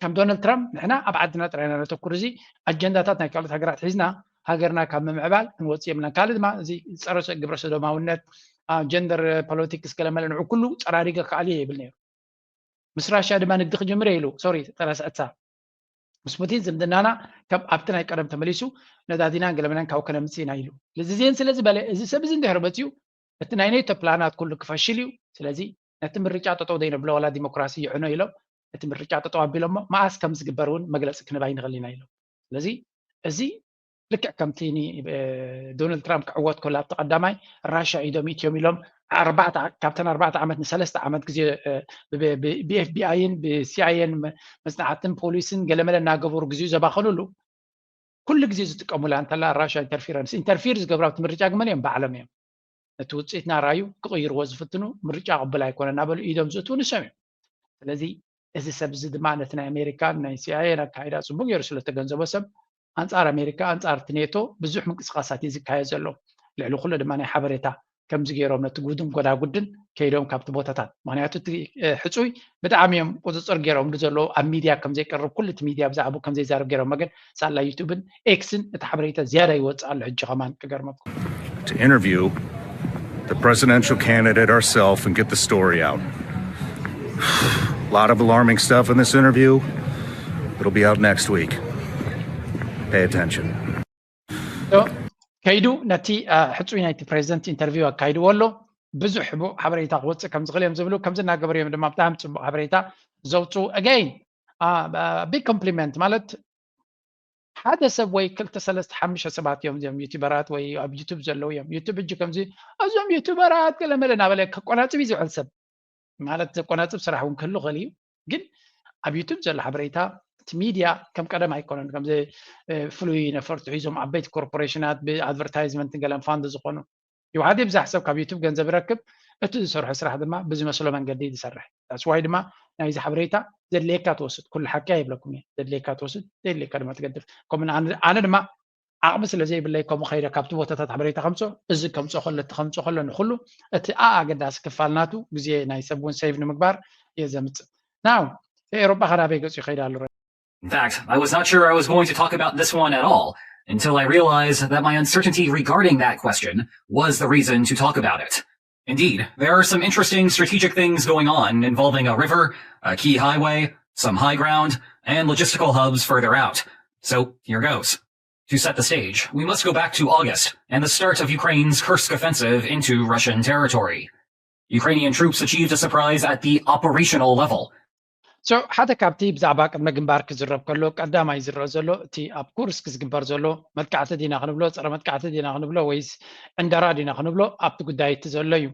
ከም ዶናልድ ትራምፕ ንሕና ኣብ ዓድና ጥራይና ነተኩር። እዚ ኣጀንዳታት ናይ ካልኦት ሃገራት ሒዝና ሃገርና ካብ ምምዕባል ክንወፅእ የብልናን። ካልእ ድማ እዚ ፀረ ግብረ ሰዶማውነት፣ ጀንደር ፖለቲክስ ገለመለ ንዑ ኩሉ ፀራሪገ ክኣልዮ ይብል ነይሩ። ምስ ራሽያ ድማ ንግዲ ክጅምር ኢሉ ሶሪ ተረስዐትሳ ምስ ፑቲን ዝምድናና ከም ኣብቲ ናይ ቀደም ተመሊሱ ነዳዲናን ገለመለን ካብኡ ከነምፅእ ኢና ኢሉ። ስለዚ ዜን ስለ ዝበለ እዚ ሰብ እዚ እንድሕር መፅኡ እቲ ናይ ኔቶ ፕላናት ኩሉ ክፈሽል እዩ። ስለዚ ነቲ ምርጫ ጠጠው ዘይነብሎ ዋላ ዲሞክራሲ ይዕኖ ኢሎም ነቲ ምርጫ ጠጠው ኣቢሎሞ መኣስ ከም ዝግበር እውን መግለፂ ክንህብ ኣይንኽእል ኢና ኢሎም። ስለዚ እዚ ልክዕ ከምቲ ዶናልድ ትራምፕ ክዕወት ከሎ ኣብቲ ቀዳማይ ራሻ ኢዶም ኢትዮም ኢሎም ኣርባዕተ ካብተን ኣርባዕተ ዓመት ንሰለስተ ዓመት ግዜ ብኤፍቢኣይን ብሲኣይኤን መፅናዕትን ፖሊስን ገለመለ እናገበሩ ግዜኡ ዘባኸኑሉ ኩሉ ግዜ ዝጥቀሙላ እንተላ ራሻ ኢንተርፊረንስ ኢንተርፊር ዝገብሩ ኣብቲ ምርጫ ግመን እዮም ባዕሎም እዮም ነቲ ውፅኢት ናራዩ ክቕይርዎ ዝፍትኑ ምርጫ ቅብል ኣይኮነ እናበሉ ኢዶም ዝእትዉ ንሶም እዮም። ስለዚ እዚ ሰብ እዚ ድማ ነቲ ናይ ኣሜሪካን ናይ ሲኣይኤን ኣካይዳ ፅቡቅ ገይሩ ስለተገንዘቦ ሰብ ኣንፃር ኣሜሪካ ኣንፃር እቲ ኔቶ ብዙሕ ምንቅስቃሳት እዩ ዝካየድ ዘሎ። ልዕሊ ኩሉ ድማ ናይ ሓበሬታ ከምዚ ገይሮም ነቲ ጉድን ጎዳጉድን ከይዶም ካብቲ ቦታታት ምክንያቱ እቲ ሕፁይ ብጣዕሚ እዮም ቁፅፅር ገይሮምሉ ዘለዉ ኣብ ሚድያ ከምዘይቀርብ ኩሉ እቲ ሚድያ ብዛዕባኡ ከምዘይዛረብ ገይሮሞ ግን ሳላ ዩቱብን ኤክስን እቲ ሓበሬታ ዝያዳ ይወፅእ ኣሎ ሕጂ ከማን ክገርመኩም። To interview the presidential candidate ourselves and get the story out. A lot of alarming stuff in this interview. It'll be out next week. Pay attention. ከይዱ ነቲ ሕፁይ ናይቲ ፕሬዚደንት ኢንተርቪው ኣካይድዎ ኣሎ። ብዙሕ ሕቡእ ሓበሬታ ክወፅእ ከም ዝኽእል እዮም ዝብሉ። ከምዚ እናገበሩ እዮም ድማ ብጣዕሚ ፅቡቕ ሓበሬታ ዘውፅኡ። Again big compliment ማለት ሓደ ሰብ ወይ ክልተ ሰለስተ ሓሙሽተ ሰባት እዮም እዚኦም ዩቲበራት ወይ ኣብ ዩቱብ ዘለዉ እዮም። ዩቱብ ሕጂ ከምዚ እዞም ዩቱበራት ገለመለ እናበለ ከቆናፅብ እዩ ዝውዕል ሰብ ማለት ዘቆናፅብ ስራሕ እውን ክህሉ ክእል እዩ። ግን ኣብ ዩቱብ ዘሎ ሓበሬታ እቲ ሚድያ ከም ቀደም ኣይኮነን። ከምዚ ፍሉይ ነፈርቲ ሒዞም ዓበይቲ ኮርፖሬሽናት ብኣድቨርታይዝመንትን ገለን ፋንድ ዝኾኑ ይውሓድ ይብዛሕ ሰብ ካብ ዩቱብ ገንዘብ ይረክብ። እቲ ዝሰርሖ ስራሕ ድማ ብዝመስሎ መንገዲ እዩ ዝሰርሕ። That's why ድማ ናይዚ ሓበሬታ ዘድልየካ ትወስድ። ኩሉ ሓቂ ኣይብለኩም እየ። ዘድልየካ ትወስድ፣ ዘድልየካ ድማ ትገድፍ። ከምኡ ኣነ ኣነ ድማ ዓቕሚ ስለ ዘይብለይ ከምኡ ከይደ ካብቲ ቦታታት ሓበሬታ ከምፅኦ፣ እዚ ከምፅኦ ከሎ፣ እቲ ከምፅኦ ከሎ ንኩሉ እቲ ኣገዳሲ ክፋል ናቱ ግዜ ናይ ሰብ እውን ሴቭ ንምግባር እየ ዘምፅእ። ናው ኤውሮጳ ከ ናበይ ገፁ ይኸይድ ኣሎ? In fact, I was not sure I was going to talk about this one at all until I realized that my uncertainty regarding that question was the reason to talk about it. Indeed, there are some interesting strategic things going on involving a river, a key highway, some high ground, and logistical hubs further out. So here goes. To set the stage, we must go back to August and the start of Ukraine's Kursk offensive into Russian territory. Ukrainian troops achieved a surprise at the operational level. So ሓደ ካብቲ ብዛዕባ ቅድመ ግንባር ክዝረብ ከሎ ቀዳማይ ዝረአ ዘሎ እቲ ኣብ ኩርስክ ዝግበር ዘሎ መጥቃዕቲ ዲና ክንብሎ፣ ፀረ መጥቃዕቲ ዲና ክንብሎ ወይስ ዕንደራ ዲና ክንብሎ ኣብቲ ጉዳይ እቲ ዘሎ እዩ።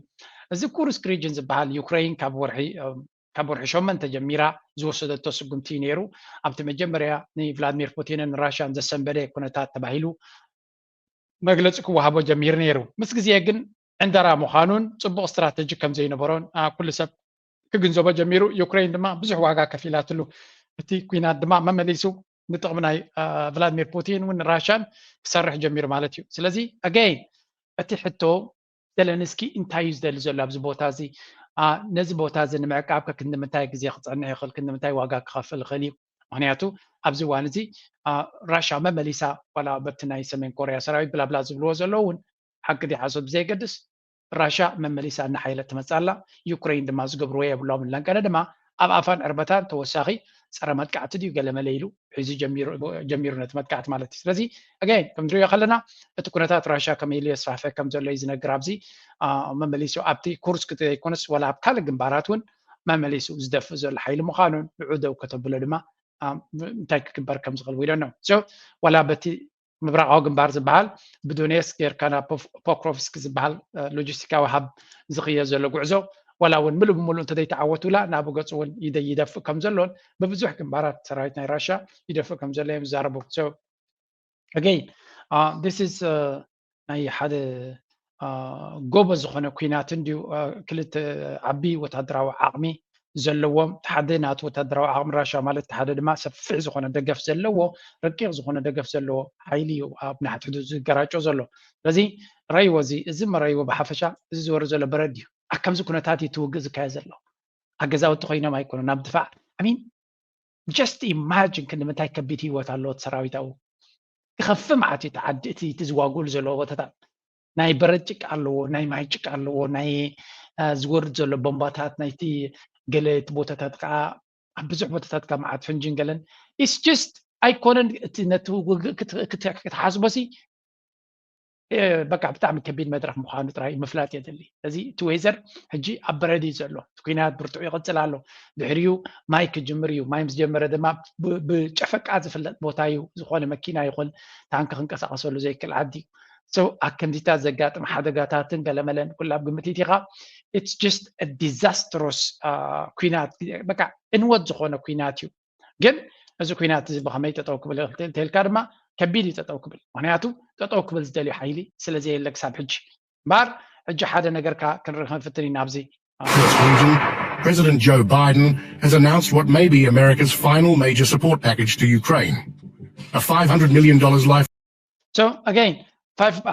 እዚ ኩርስክ ሪጅን ዝበሃል ዩክሬን ካብ ወርሒ ካብ ወርሒ ሸሞንተ ጀሚራ ዝወሰደቶ ስጉምቲ እዩ ነይሩ። ኣብቲ መጀመርያ ንቭላድሚር ፑቲንን ራሽያን ዘሰንበደ ኩነታት ተባሂሉ መግለፂ ክወሃቦ ጀሚሩ ነይሩ። ምስ ግዜ ግን ዕንደራ ምዃኑን ፅቡቕ ስትራተጂ ከም ዘይነበሮን ኩሉ ሰብ ክግንዘቦ ጀሚሩ። ዩክሬን ድማ ብዙሕ ዋጋ ከፊላትሉ። እቲ ኲናት ድማ መመሊሱ ንጥቕሚ ናይ ቭላድሚር ፑቲን እውን ራሽያን ክሰርሕ ጀሚሩ ማለት እዩ። ስለዚ ኣገይን እቲ ሕቶ ዘለንስኪ እንታይ እዩ ዝደሊ ዘሎ ኣብዚ ቦታ እዚ? ነዚ ቦታ እዚ ንምዕቃብ ከክንዲ ምንታይ ግዜ ክፀንሕ ይኽእል? ክንዲ ምንታይ ዋጋ ክኸፍል ይኽእል እዩ? ምክንያቱ ኣብዚ እዋን እዚ ራሻ መመሊሳ ዋላ በቲ ናይ ሰሜን ኮርያ ሰራዊት ብላብላ ዝብልዎ ዘለዉ እውን ሓቂ ድዩ ሓሶት ብዘየገድስ ራሻ መመሊሳ እናሓየለት ትመፅእ ኣላ። ዩክሬን ድማ ዝገብርዎ የብሎም። ለንቀነ ድማ ኣብ ኣፋን ዕርበታን ተወሳኺ ፀረ መጥቃዕቲ ድዩ ገለመለ ኢሉ ሒዙ ጀሚሩ ነቲ መጥቃዕቲ ማለት እዩ። ስለዚ ኣገይን ከም ንሪኦ ከለና እቲ ኩነታት ራሻ ከመይ ኢሉ የስፋሕፍሕ ከም ዘሎ እዩ ዝነግር። ኣብዚ መመሊሱ ኣብቲ ኩርስክ ዘይኮነስ ዋላ ኣብ ካልእ ግንባራት እውን መመሊሱ ዝደፍእ ዘሎ ሓይሊ ምዃኑን ንዑ ደው ከተብሎ ድማ እንታይ ክግበር ከም ዝኽእል we don't know። So ዋላ በቲ ምብራቓዊ ግንባር ዝበሃል ብዶኔስክ ጌርካ ናብ ፖክሮቭስክ ዝበሃል ሎጂስቲካዊ ሃብ ዝኽየድ ዘሎ ጉዕዞ ዋላ እውን ምሉእ ብምሉእ እንተዘይተዓወቱላ ናብ ገፁ እውን ይደፍእ ከም ዘሎን ብብዙሕ ግንባራት ሰራዊት ናይ ራሻ ይደፍእ ከም ዘሎ እዮም ዝዛረቡ። So again this is ናይ ሓደ ጎበዝ ዝኾነ ኲናት እንድዩ። ክልተ ዓቢ ወታደራዊ ዓቕሚ ዘለዎም ሓደ ናቱ ወታደራዊ ዓቕሚ ራሻ ማለት ሓደ ድማ ሰፊሕ ዝኾነ ደገፍ ዘለዎ ረቂቕ ዝኾነ ደገፍ ዘለዎ ሓይሊ እዩ ኣብ ናሕትሕቱ ዝገራጮ ዘሎ። ስለዚ ረይዎ እዚ እዚ መረይዎ ብሓፈሻ እዚ ዝወርድ ዘሎ በረድ እዩ። ኣብ ከምዚ ኩነታት እዩ ትውግእ ዝካየድ ዘሎ። ኣብ ገዛውቲ ኮይኖም ኣይኮኑ ናብ ድፋዕ ሚን just imagine ክንዲ ምንታይ ከቢድ ህይወት ኣለዎ እቲ ሰራዊት ኣብኡ ክኸፍእ መዓት እዩ። እቲ ዓዲ እቲ እቲ ዝዋግኡሉ ዘለዎ ቦታታት ናይ በረድ ጭቃ ኣለዎ፣ ናይ ማይ ጭቃ ኣለዎ፣ ናይ ዝወርድ ዘሎ ቦምባታት ናይቲ ገለ እቲ ቦታታት ከዓ ኣብ ብዙሕ ቦታታት ካብ መዓት ፍንጅን ገለን it's just ኣይኮነን። እቲ ነቲ ውግእ ክትሓስቦሲ በቃ ብጣዕሚ ከቢድ መድረክ ምዃኑ ጥራይ ምፍላጥ የድሊ። እዚ እቲ ዌዘር ሕጂ ኣብ በረድ እዩ ዘሎ። እቲ ኩናት ብርቱዕ ይቕፅል ኣሎ። ድሕሪኡ ማይ ክጅምር እዩ። ማይ ምስ ጀመረ ድማ ብጨፈቃ ዝፍለጥ ቦታ እዩ። ዝኾነ መኪና ይኹን ታንኪ ክንቀሳቐሰሉ ዘይክእል ዓዲ እዩ። So ኣብ ከምዚታት ዘጋጥም ሓደጋታትን ገለመለን ኩሉ ኣብ ግምት ኢኻ። It's just disastrous ኩናት በቃ ዕንወት ዝኾነ ኩናት እዩ። ግን እዚ ኩናት እዚ ብኸመይ ጠጠው ክብል እንተልካ ድማ ከቢድ እዩ ጠጠው ክብል። ምክንያቱ ጠጠው ክብል ዝደልዩ ሓይሊ ስለ ዘየለ ክሳብ ሕጂ እምበኣር ሕጂ ሓደ ነገርካ ክንርኢ ክንፍትን ኢና ኣብዚ President Joe Biden has announced what may be America's final major support package to Ukraine. A five hundred million dollars life So again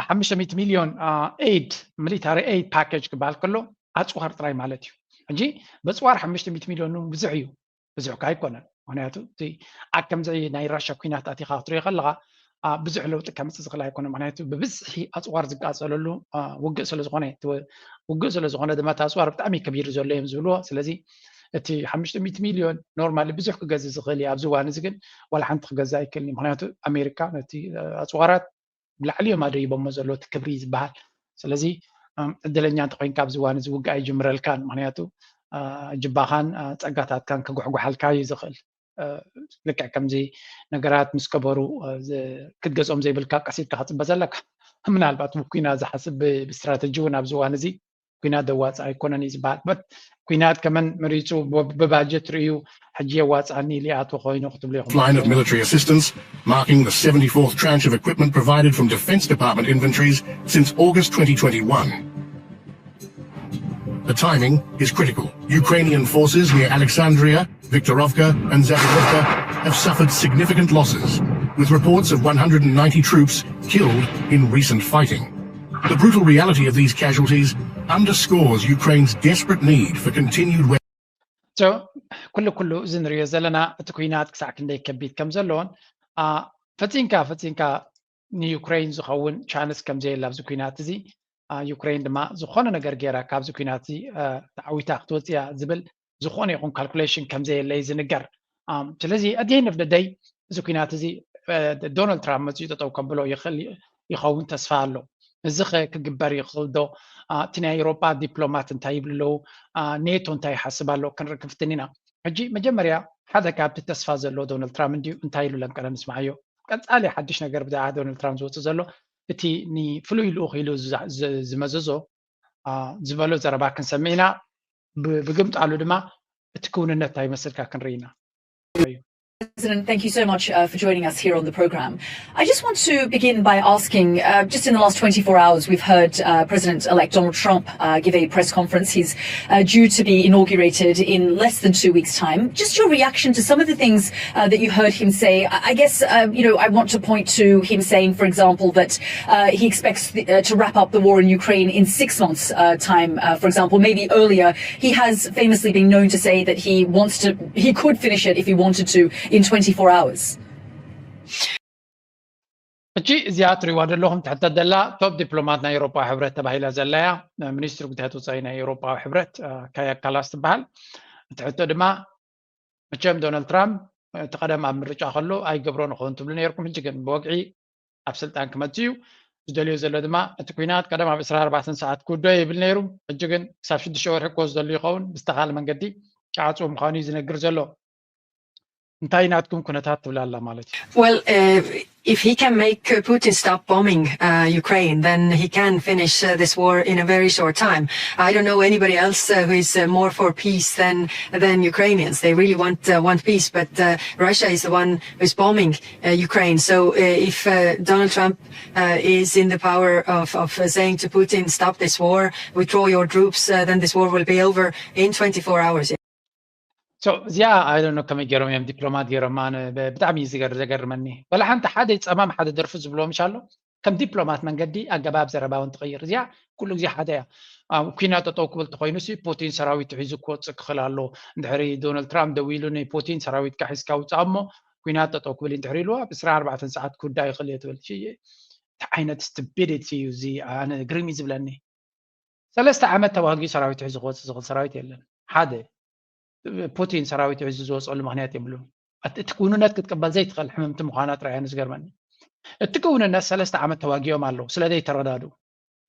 ሓሙሽተ ሚእቲ ሚልዮን aid military aid package ክበሃል ከሎ ኣፅዋር ጥራይ ማለት እዩ። ሕጂ በፅዋር ሓሙሽተ ሚእቲ ሚልዮን ብዙሕ እዩ። ብዙሕ ከ ኣይኮነን። ምክንያቱ እቲ ኣብ ከምዚ ናይ ራሻ ኩናት ኣቲኻ ክትሪኦ ከለኻ ብዙሕ ለውጢ ከምፅእ ዝኽእል ኣይኮነን። ምክንያቱ ብብዝሒ ኣፅዋር ዝቃፀለሉ ውግእ ስለዝኾነ ውግእ ስለዝኾነ ድማ እቲ ኣፅዋር ብጣዕሚ ከቢሩ ዘሎ እዮም ዝብልዎ። ስለዚ እቲ ሓሙሽተ ሚእቲ ሚልዮን ኖርማሊ ብዙሕ ክገዝእ ዝኽእል እዩ። ኣብዚ እዋን እዚ ግን ዋላ ሓንቲ ክገዝእ ኣይክእልን እዩ። ምክንያቱ ኣሜሪካ ነቲ ኣፅዋራት ብላዕሊ እዮም ኣደይቦሞ ዘሎ እቲ ክብሪ ዝበሃል። ስለዚ እድለኛ እንተኮይንካ ኣብዚ እዋን እዚ ውግእ ኣይጅምረልካን። ምክንያቱ ጅባኻን ጸጋታትካን ክጉሕጉሓልካ እዩ ዝኽእል። ልክዕ ከምዚ ነገራት ምስ ከበሩ ክትገዝኦም ዘይብልካ ቀስ ኢልካ ክፅበ ዘለካ። ምናልባት ብኩናት ዝሓስብ ብስትራተጂ እውን ኣብዚ እዋን እዚ ኩናት ደዋፅ ኣይኮነን እዩ ዝበሃል። በት ኩናት ከመን መሪፁ ብባጀት ርእዩ ሕጂ የዋፅኣኒ ኢሉ ይኣትዎ ኮይኑ ክትብሉ ኢኹም። Line of military assistance, marking the seventy-fourth tranche of equipment provided from Defense Department inventories since August twenty twenty-one. The timing is critical. Ukrainian forces near Alexandria, Viktorovka, and Zagorovka have suffered significant losses, with reports of one hundred ninety troops killed in recent fighting. The brutal reality of these casualties underscores Ukraine's desperate need for continued weapons. ኩሉ ኩሉ እዚ ንሪኦ ዘለና እቲ ኩናት ክሳዕ ክንደይ ከቢድ ከም ዘለዎን ፈፂንካ ፈፂንካ ንዩክሬን ዝኸውን ቻንስ ከም ዘየለ ኣብዚ ኩናት እዚ ዩክሬን ድማ ዝኾነ ነገር ገይራ ካብዚ ኩናት እዚ ተዓዊታ ክትወፅእ እያ ዝብል ዝኾነ ይኹን ካልኩሌሽን ከም ዘየለ እዩ ዝንገር። ስለዚ ኣት ኤንድ ኦፍ ደይ እዚ ኩናት እዚ ዶናልድ ትራምፕ መፅኡ ጠጠው ከብሎ ይኽእል ይኸውን ተስፋ ኣሎ። እዚ ኸ ክግበር ይኽእል ዶ? እቲ ናይ ኤውሮጳ ዲፕሎማት እንታይ ይብሉ ኣለዉ? ኔቶ እንታይ ይሓስብ ኣሎ? ክንርኢ ክንፍትን ኢና። ሕጂ መጀመርያ ሓደ ካብቲ ተስፋ ዘለዎ ዶናልድ ትራምፕ እንድዩ እንታይ ኢሉ ለንቀለ ንስምዓዮ። ቀጻሊ ሓድሽ ነገር ብዛዕባ ዶናልድ ትራምፕ ዝወፅእ ዘሎ እቲ ንፍሉይ ልኡኽ ኢሉ ዝመዘዞ ዝበሎ ዘረባ ክንሰምዕ ኢና። ብግምጣሉ ድማ እቲ ክውንነት እንታይ ይመስልካ ክንርኢ ኢና። President, thank you so much uh, for joining us here on the program. I just want to begin by asking, uh, just in the last twenty-four hours, we've heard uh, President-elect Donald Trump uh, give a press conference. He's uh, due to be inaugurated in less than two weeks' time. Just your reaction to some of the things uh, that you heard him say. I I guess, uh, you know, I want to point to him saying, for example, that uh, he expects the, uh, to wrap up the war in Ukraine in six months' uh, time, uh, for example, maybe earlier. He has famously been known to say that he wants to, he could finish it if he wanted to in twenty-four hours. ሕጂ እዚኣ ትሪእዋ ዘለኹም ትሕተት ዘላ ቶፕ ዲፕሎማት ናይ ኤውሮጳዊ ሕብረት ተባሂላ ዘላ እያ። ሚኒስትሪ ጉዳያት ወፃኢ ናይ ኤውሮጳዊ ሕብረት ካያ ካላስ ትበሃል። እቲ ሕቶ ድማ መቸም ዶናልድ ትራምፕ እቲ ቀደም ኣብ ምርጫ ከሎ ኣይገብሮን ይኸውን ትብሉ ነይርኩም። ሕጂ ግን ብወግዒ ኣብ ስልጣን ክመፅእ እዩ። ዝደልዮ ዘሎ ድማ እቲ ኩናት ቀደም ኣብ ዕስራን ኣርባዕተን ሰዓት ክውደኦ ይብል ነይሩ። ሕጂ ግን ክሳብ ሽዱሽተ ወርሒ ክወስደሉ ይኸውን። ብዝተኻለ መንገዲ ክዓፅዎ ምዃኑ እዩ ዝነግር ዘሎ። እንታይ ናትኩም ኩነታት ትብል ኣላ ማለት እዩ? Well, uh, if he can make uh, Putin stop bombing uh, Ukraine, then he can finish uh, this war in a very short time. I don't know anybody else uh, who is uh, more for peace than than Ukrainians. They really want uh, want peace, but uh, Russia is the one who is bombing uh, Ukraine. So uh, if uh, Donald Trump uh, is in the power of, of uh, saying to Putin, "Stop this war, withdraw your troops," uh, then this war will be over in twenty-four hours. So እዚኣ ኣይደኖ ከመይ ገይሮም እዮም ዲፕሎማት ገይሮም ኣነ ብጣዕሚ እዩ ዝገር ዘገርመኒ። ወላ ሓንቲ ሓደ ጸማም ሓደ ደርፊ ዝብሎ ምሽ ኣሎ ከም ዲፕሎማት መንገዲ ኣገባብ ዘረባ እውን ትቕይር። እዚኣ ኩሉ ግዜ ሓደ እያ። ኩናት ጠጠው ክብል ተኮይኑ ሲ ፑቲን ሰራዊቱ ሒዙ ክወፅእ ክኽእል ኣሎ። እንድሕሪ ዶናልድ ትራምፕ ደው ኢሉ ንፑቲን ሰራዊትካ ሒዝካ ውፃእ እሞ ኩናት ጠጠው ክብል እንድሕሪ ኢልዎ ኣብ ዕስራን ኣርባዕተን ሰዓት ክውዳእ ይኽእል እየ ትብል። እንታይ ዓይነት ስቱፒዲቲ እዩ እዚ? ኣነ ግርም እዩ ዝብለኒ። ሰለስተ ዓመት ተዋጊኡ ሰራዊት ሒዙ ክወፅእ ዝኽእል ሰራዊት የለን። ሓደ ፑቲን ሰራዊት ሒዙ ዝወፀሉ ምክንያት የብሉን። እቲ ክውንነት ክትቅበል ዘይትኽእል ሕምምቲ ምዃና ጥራይ እያ ዝገርመኒ። እቲ ክውንነት ሰለስተ ዓመት ተዋጊኦም ኣለዉ ስለ ዘይተረዳድኡ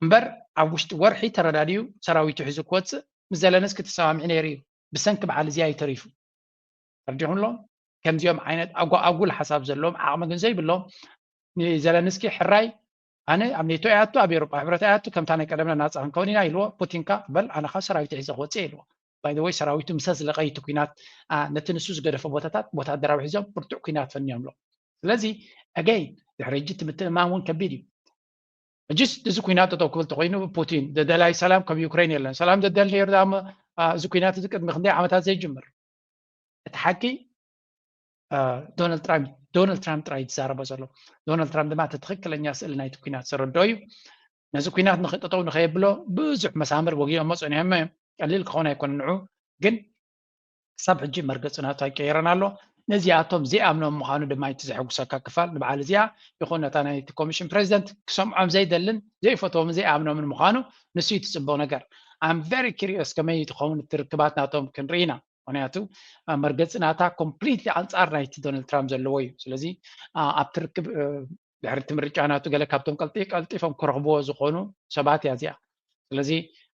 እምበር ኣብ ውሽጢ ወርሒ ተረዳዲኡ ሰራዊቱ ሒዙ ክወፅእ ምስ ዘለንስኪ ተሰማሚዑ ነይሩ እዩ። ብሰንኪ በዓል እዚኣ እዩ ተሪፉ። ተረዲኹም ኣሎ ከምዚኦም ዓይነት ኣጓ ኣጉል ሓሳብ ዘለዎም ዓቕሚ ግን ዘይብሎም ንዘለንስኪ ሕራይ ኣነ ኣብ ኔቶ እያቱ ኣብ ኤሮጳ ሕብረት እያቱ ከምታ ናይ ቀደምና ናፃ ክንከውን ኢና ኢልዎ ፑቲንካ በል ኣነ ካብ ሰራዊት ሒዘ ክወፅእ ኢልዎ ባይደወይ ሰራዊቱ ምሰ ዝለቀይቲ ኩናት ነቲ ንሱ ዝገደፈ ቦታታት ወታደራዊ ሒዞም ብርቱዕ ኩናት ፈንዮምሎ ስለዚ ኣገይ ድሕሪ ሕጂ እቲ ምትእማን እውን ከቢድ እዩ ሕጂስ እዚ ኩናት ጠጠው ክብል ተኮይኑ ፑቲን ደደላይ ሰላም ከም ዩክሬን የለን ሰላም ደደል ነይሩ ዳ እዚ ኩናት እዚ ቅድሚ ክንደይ ዓመታት ዘይጅምር እቲ ሓቂ ዶናልድ ትራምፕ ዶናልድ ትራምፕ ጥራይ ዝዛረቦ ዘሎ ዶናልድ ትራምፕ ድማ እቲ ትክክለኛ ስእሊ ናይቲ ኩናት ዝረድኦ እዩ ነዚ ኩናት ንክጠጠው ንከየብሎ ብዙሕ መሳምር ወጊኦሞ ፀኒሖም እዮም ቀሊል ክኸውን ኣይኮነ ንዑ ግን ክሳብ ሕጂ መርገፂ ናቱ ኣይቀየረን ኣሎ ነዚኣቶም ዘይኣምኖም ምዃኑ ድማ እቲ ዘሐጉሰካ ክፋል ንበዓል እዚኣ ይኹን ነታ ናይቲ ኮሚሽን ፕሬዚደንት ክሰምዖም ዘይደልን ዘይፈትዎምን ዘይኣምኖምን ምዃኑ ንሱ እዩ ትፅበው ነገር I'm very curious ከመይ ትኸውን እቲ ርክባት ናቶም ክንርኢ ኢና ምክንያቱ መርገፂ ናታ ኮምፕሊትሊ ኣንፃር ናይቲ ዶናልድ ትራምፕ ዘለዎ እዩ ስለዚ ኣብቲ ርክብ ድሕሪ እቲ ምርጫ ናቱ ገለ ካብቶም ቀልጢፎም ክረኽብዎ ዝኾኑ ሰባት እያ እዚኣ ስለዚ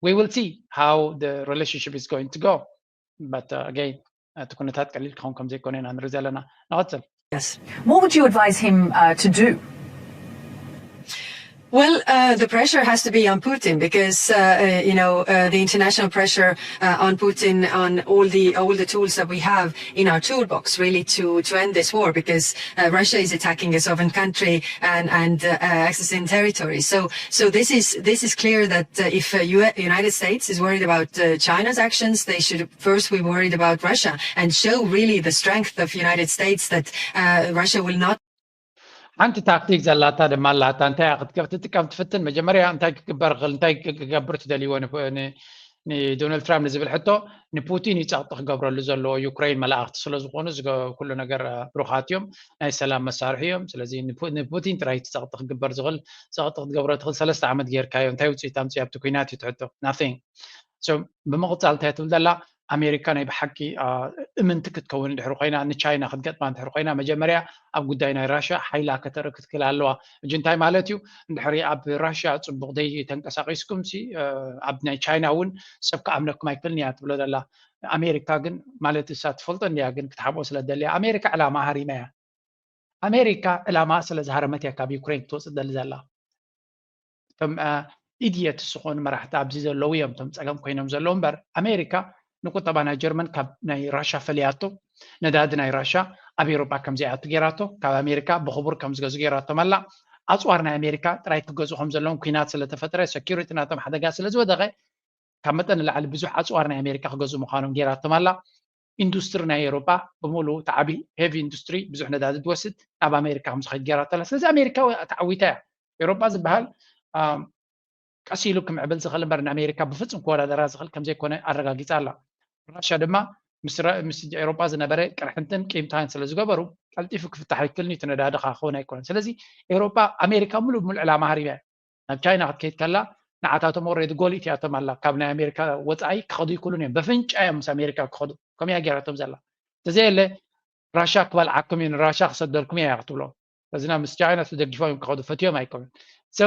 we will see how the relationship is going to go, but uh, again እቲ ኩነታት ቀሊል ክኸውን ከም ዘይኮነ ኢና ንርኢ ዘለና። ንቐጽል። Yes. What would you advise him uh, to do? Well, uh, the pressure has to be on Putin because uh, uh, you know uh, the international pressure uh, on Putin, on all the all the tools that we have in our toolbox, really to to end this war, because uh, Russia is attacking a sovereign country and and uh, uh, accessing territory. So so this is this is clear that uh, if uh, U- United States is worried about uh, China's actions, they should first be worried about Russia and show really the strength of United States, that uh, Russia will not ሓንቲ ታክቲክ ዘላታ ድማ ኣላታ። እንታይ ክትጥቀም ትፍትን? መጀመርያ እንታይ ክግበር ክእል? እንታይ ክገብር ትደልይዎ ንዶናልድ ትራምፕ ንዝብል ሕቶ፣ ንፑቲን እዩ ጸቕጢ ክገብረሉ ዘለዎ። ዩክሬን መላእኽቲ ስለዝኾኑ ኩሉ ነገር ብሩኻት እዮም፣ ናይ ሰላም መሳርሒ እዮም። ስለዚ ንፑቲን ጥራይ ጸቕጢ ክግበር ዝኽእል፣ ጸቕጢ ክትገብሮ ትኽእል ሰለስተ ዓመት ጌርካዮ፣ እንታይ ውፅኢት ኣምፅእ ኣብቲ ኩናት እዩ ትሕቶ? ናቲንግ። ብምቕፃል እንታይ ትብል ዘላ? ኣሜሪካ ናይ ብሓቂ እምንቲ ክትከውን እንድሕር ኮይና፣ ንቻይና ክትገጥማ እንድሕር ኮይና፣ መጀመርያ ኣብ ጉዳይ ናይ ራሻ ሓይላ ከተርኢ ክትክእል ኣለዋ። እጂ እንታይ ማለት እዩ? እንድሕሪ ኣብ ራሻ ፅቡቕ ዘይተንቀሳቂስኩም ሲ ኣብ ናይ ቻይና እውን ሰብ ክኣምነኩም ኣይክእልን እያ ትብሎ ዘላ። ኣሜሪካ ግን ማለት እሳ ትፈልጦ እንድያ፣ ግን ክትሓብኦ ስለ ደልያ። ኣሜሪካ ዕላማ ሃሪማ እያ። ኣሜሪካ ዕላማ ስለ ዝሃረመት እያ ካብ ዩክሬን ክትወፅእ ደሊ ዘላ። እቶም ኢድየት ዝኾኑ መራሕቲ ኣብዚ ዘለዉ እዮም እቶም ፀገም ኮይኖም ዘለዉ እምበር፣ ኣሜሪካ ንቁጠባ ናይ ጀርመን ካብ ናይ ራሻ ፈለያቶ፣ ነዳዲ ናይ ራሻ ኣብ ኤሮጳ ከም ዘይኣቱ ጌራቶ፣ ካብ ኣሜሪካ ብኽቡር ከም ዝገዙ ጌራቶም ኣላ። ኣፅዋር ናይ ኣሜሪካ ጥራይ ክገዙ ከም ዘለዎም፣ ኩናት ስለተፈጥረ፣ ሰኪሪቲ ናቶም ሓደጋ ስለ ዝወደቐ፣ ካብ መጠን ንላዕሊ ብዙሕ ኣፅዋር ናይ ኣሜሪካ ክገዙ ምዃኖም ጌራቶም ኣላ። ኢንዱስትሪ ናይ ኤሮጳ ብምሉ ተዓቢ፣ ሄቪ ኢንዱስትሪ ብዙሕ ነዳዲ ዝወስድ ናብ ኣሜሪካ ከም ዝኸድ ጌራቶ ኣላ። ስለዚ ኣሜሪካ ተዓዊታ እያ። ኤሮጳ ዝበሃል ቀስ ኢሉ ክምዕብል ዝኽእል እምበር ንኣሜሪካ ብፍጹም ክወዳደራ ዝኽእል ከም ዘይኮነ ኣረጋጊጻ ኣላ። ራሻ ድማ ምስ ኤሮጳ ዝነበረ ቅርሕንትን ቂምታን ስለ ዝገበሩ ቀልጢፉ ክፍታሕ ይክእልን እዩ፣ እቲ ነዳዲ ከዓ ክኸውን ኣይኮነን። ስለዚ ኤሮጳ ኣሜሪካ ሙሉእ ብሙሉእ ዕላማ ሃሪባ እያ። ናብ ቻይና ክትከይድ ከላ ንዓታቶም ኦሬዲ ጎሊት እያቶም ኣላ። ካብ ናይ ኣሜሪካ ወፃኢ ክኸዱ ይክእሉን እዮም። በፍንጫ እዮም ምስ ኣሜሪካ ክኸዱ። ከምኡ እያ ጌራቶም ዘላ። ተዘየለ ራሻ ክበልዓኩም እዩ፣ ንራሻ ክሰደልኩም እያ ክትብሎ። ስለዚ ናብ ምስ ቻይና ተደጊፎም እዮም ክኸዱ፣ ፈትዮም ኣይኮኑን። So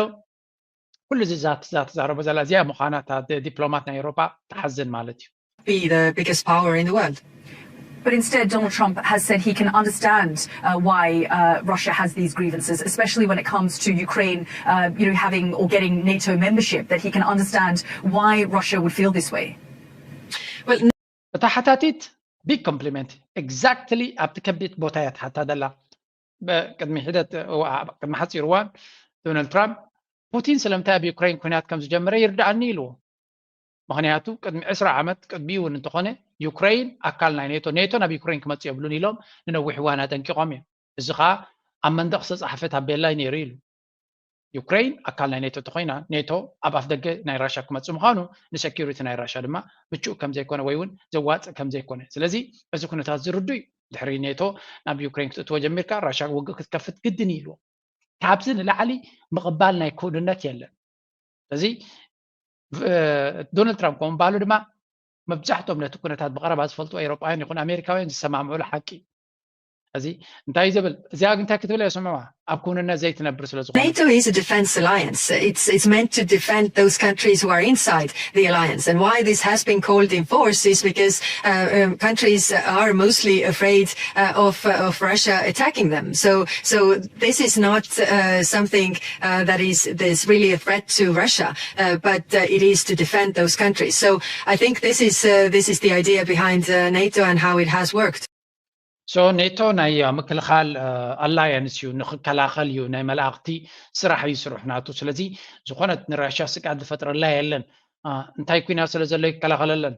ኩሉ እዚ እዛ እዛ ትዛረቦ ዘላ እዚኣ ምዃና እታ ዲፕሎማት ናይ ኤውሮጳ ትሓዝን ማለት እዩ። be the biggest power in the world. But instead, Donald Trump has said he can understand uh, why uh, Russia has these grievances, especially when it comes to Ukraine, uh, you know, having or getting NATO membership. That he can understand why Russia would feel this way. Well, እታ ሓታቲት ቢግ ኮምፕሊመንት፣ ኤግዛክትሊ ኣብቲ ከቢድ ቦታ እያ ትሓታ ዘላ። ቅድሚ ሒደት ቅድሚ ሓፂር እዋን ዶናልድ ትራምፕ ፑቲን ስለምንታይ ኣብ ዩክሬን ኩናት ከም ዝጀመረ ይርድኣኒ ኢልዎ። ምክንያቱ ቅድሚ ዕስራ ዓመት ቅድሚኡ እውን እንተኾነ ዩክሬን ኣካል ናይ ኔቶ፣ ኔቶ ናብ ዩክሬን ክመፅእ የብሉን ኢሎም ንነዊሕ እዋን ኣጠንቂቖም እዮም። እዚ ከዓ ኣብ መንደቕ ዝተፃሕፈ ታቤላ እዩ ነይሩ ኢሉ። ዩክሬን ኣካል ናይ ኔቶ እንተኾይና ኔቶ ኣብ ኣፍ ደገ ናይ ራሻ ክመፅእ ምዃኑ ንሰኪሪቲ ናይ ራሻ ድማ ምቹእ ከም ዘይኮነ ወይ እውን ዘዋፅእ ከም ዘይኮነ። ስለዚ እዚ ኩነታት ዝርዱ እዩ። ድሕሪ ኔቶ ናብ ዩክሬን ክትእትዎ ጀሚርካ ራሻ ውግእ ክትከፍት ግድን እዩ ኢልዎ። ካብዚ ንላዕሊ ምቕባል ናይ ክውንነት የለን። ስለዚ ዶናልድ ትራምፕ ከምኡ ምባሉ ድማ መብዛሕትኦም ነቲ ኩነታት ብቐረባ ዝፈልጡ ኤውሮጳውያን ይኹን ኣሜሪካውያን ዝሰማምዑሉ ሓቂ እዩ። እዚ እንታይ እዩ ዝብል? እዚኣ ግን እንታይ ክትብል እየ ስምዕዋ? ኣብ ክውንነት ዘይትነብር ስለ ዝኾነ። NATO is a defense alliance. It's, it's meant to defend those countries who are inside the alliance. And why this has been called in force is because uh, um, countries are mostly afraid uh, of, uh, of Russia attacking them. So, so this is not uh, something uh, that is there's really a threat to Russia, uh, but uh, it is to defend those countries. So I think this is uh, this is the idea behind uh, NATO and how it has worked. So ኔቶ ናይ ምክልኻል ኣላያንስ እዩ፣ ንክከላኸል እዩ፣ ናይ መላእኽቲ ስራሕ እዩ ስርሑ ናቱ። ስለዚ ዝኾነት ንራሽያ ስግኣት ዝፈጥረላ የለን። እንታይ ኩናት ስለ ዘሎ ይከላኸለለን?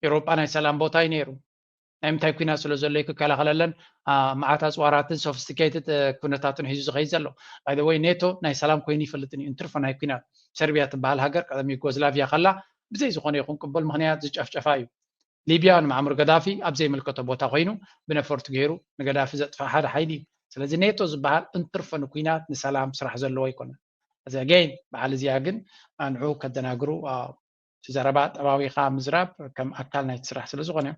ኤውሮጳ ናይ ሰላም ቦታ እዩ ነይሩ። ናይ ምንታይ ኩናት ስለ ዘሎ እዩ ክከላኸለለን? መዓት ኣፅዋራትን ሶፊስቲኬትድ ኩነታትን ሒዙ ዝኸይድ ዘሎ። ባይ ወይ ኔቶ ናይ ሰላም ኮይኑ ይፈልጥን እዩ፣ እንትርፎ ናይ ኩናት። ሰርቢያ ትበሃል ሃገር ቀደም ዩጎዝላቪያ ከላ ብዘይ ዝኾነ ይኹን ቅቡል ምክንያት ዝጨፍጨፋ እዩ። ሊብያ ንማዕሙር ገዳፊ ኣብ ዘይምልከቶ ቦታ ኮይኑ ብነፈርቱ ገይሩ ንገዳፊ ዘጥፍእ ሓደ ሓይሊ እዩ። ስለዚ ኔቶ ዝበሃል እንትርፎ ንኩናት ንሰላም ስራሕ ዘለዎ ኣይኮነን። እዚ ኣገይን በዓል እዚኣ ግን ኣንዑ ከደናግሩ እቲ ዘረባ ጠባዊኻ ምዝራብ ከም ኣካል ናይቲ ስራሕ ስለ ዝኾነ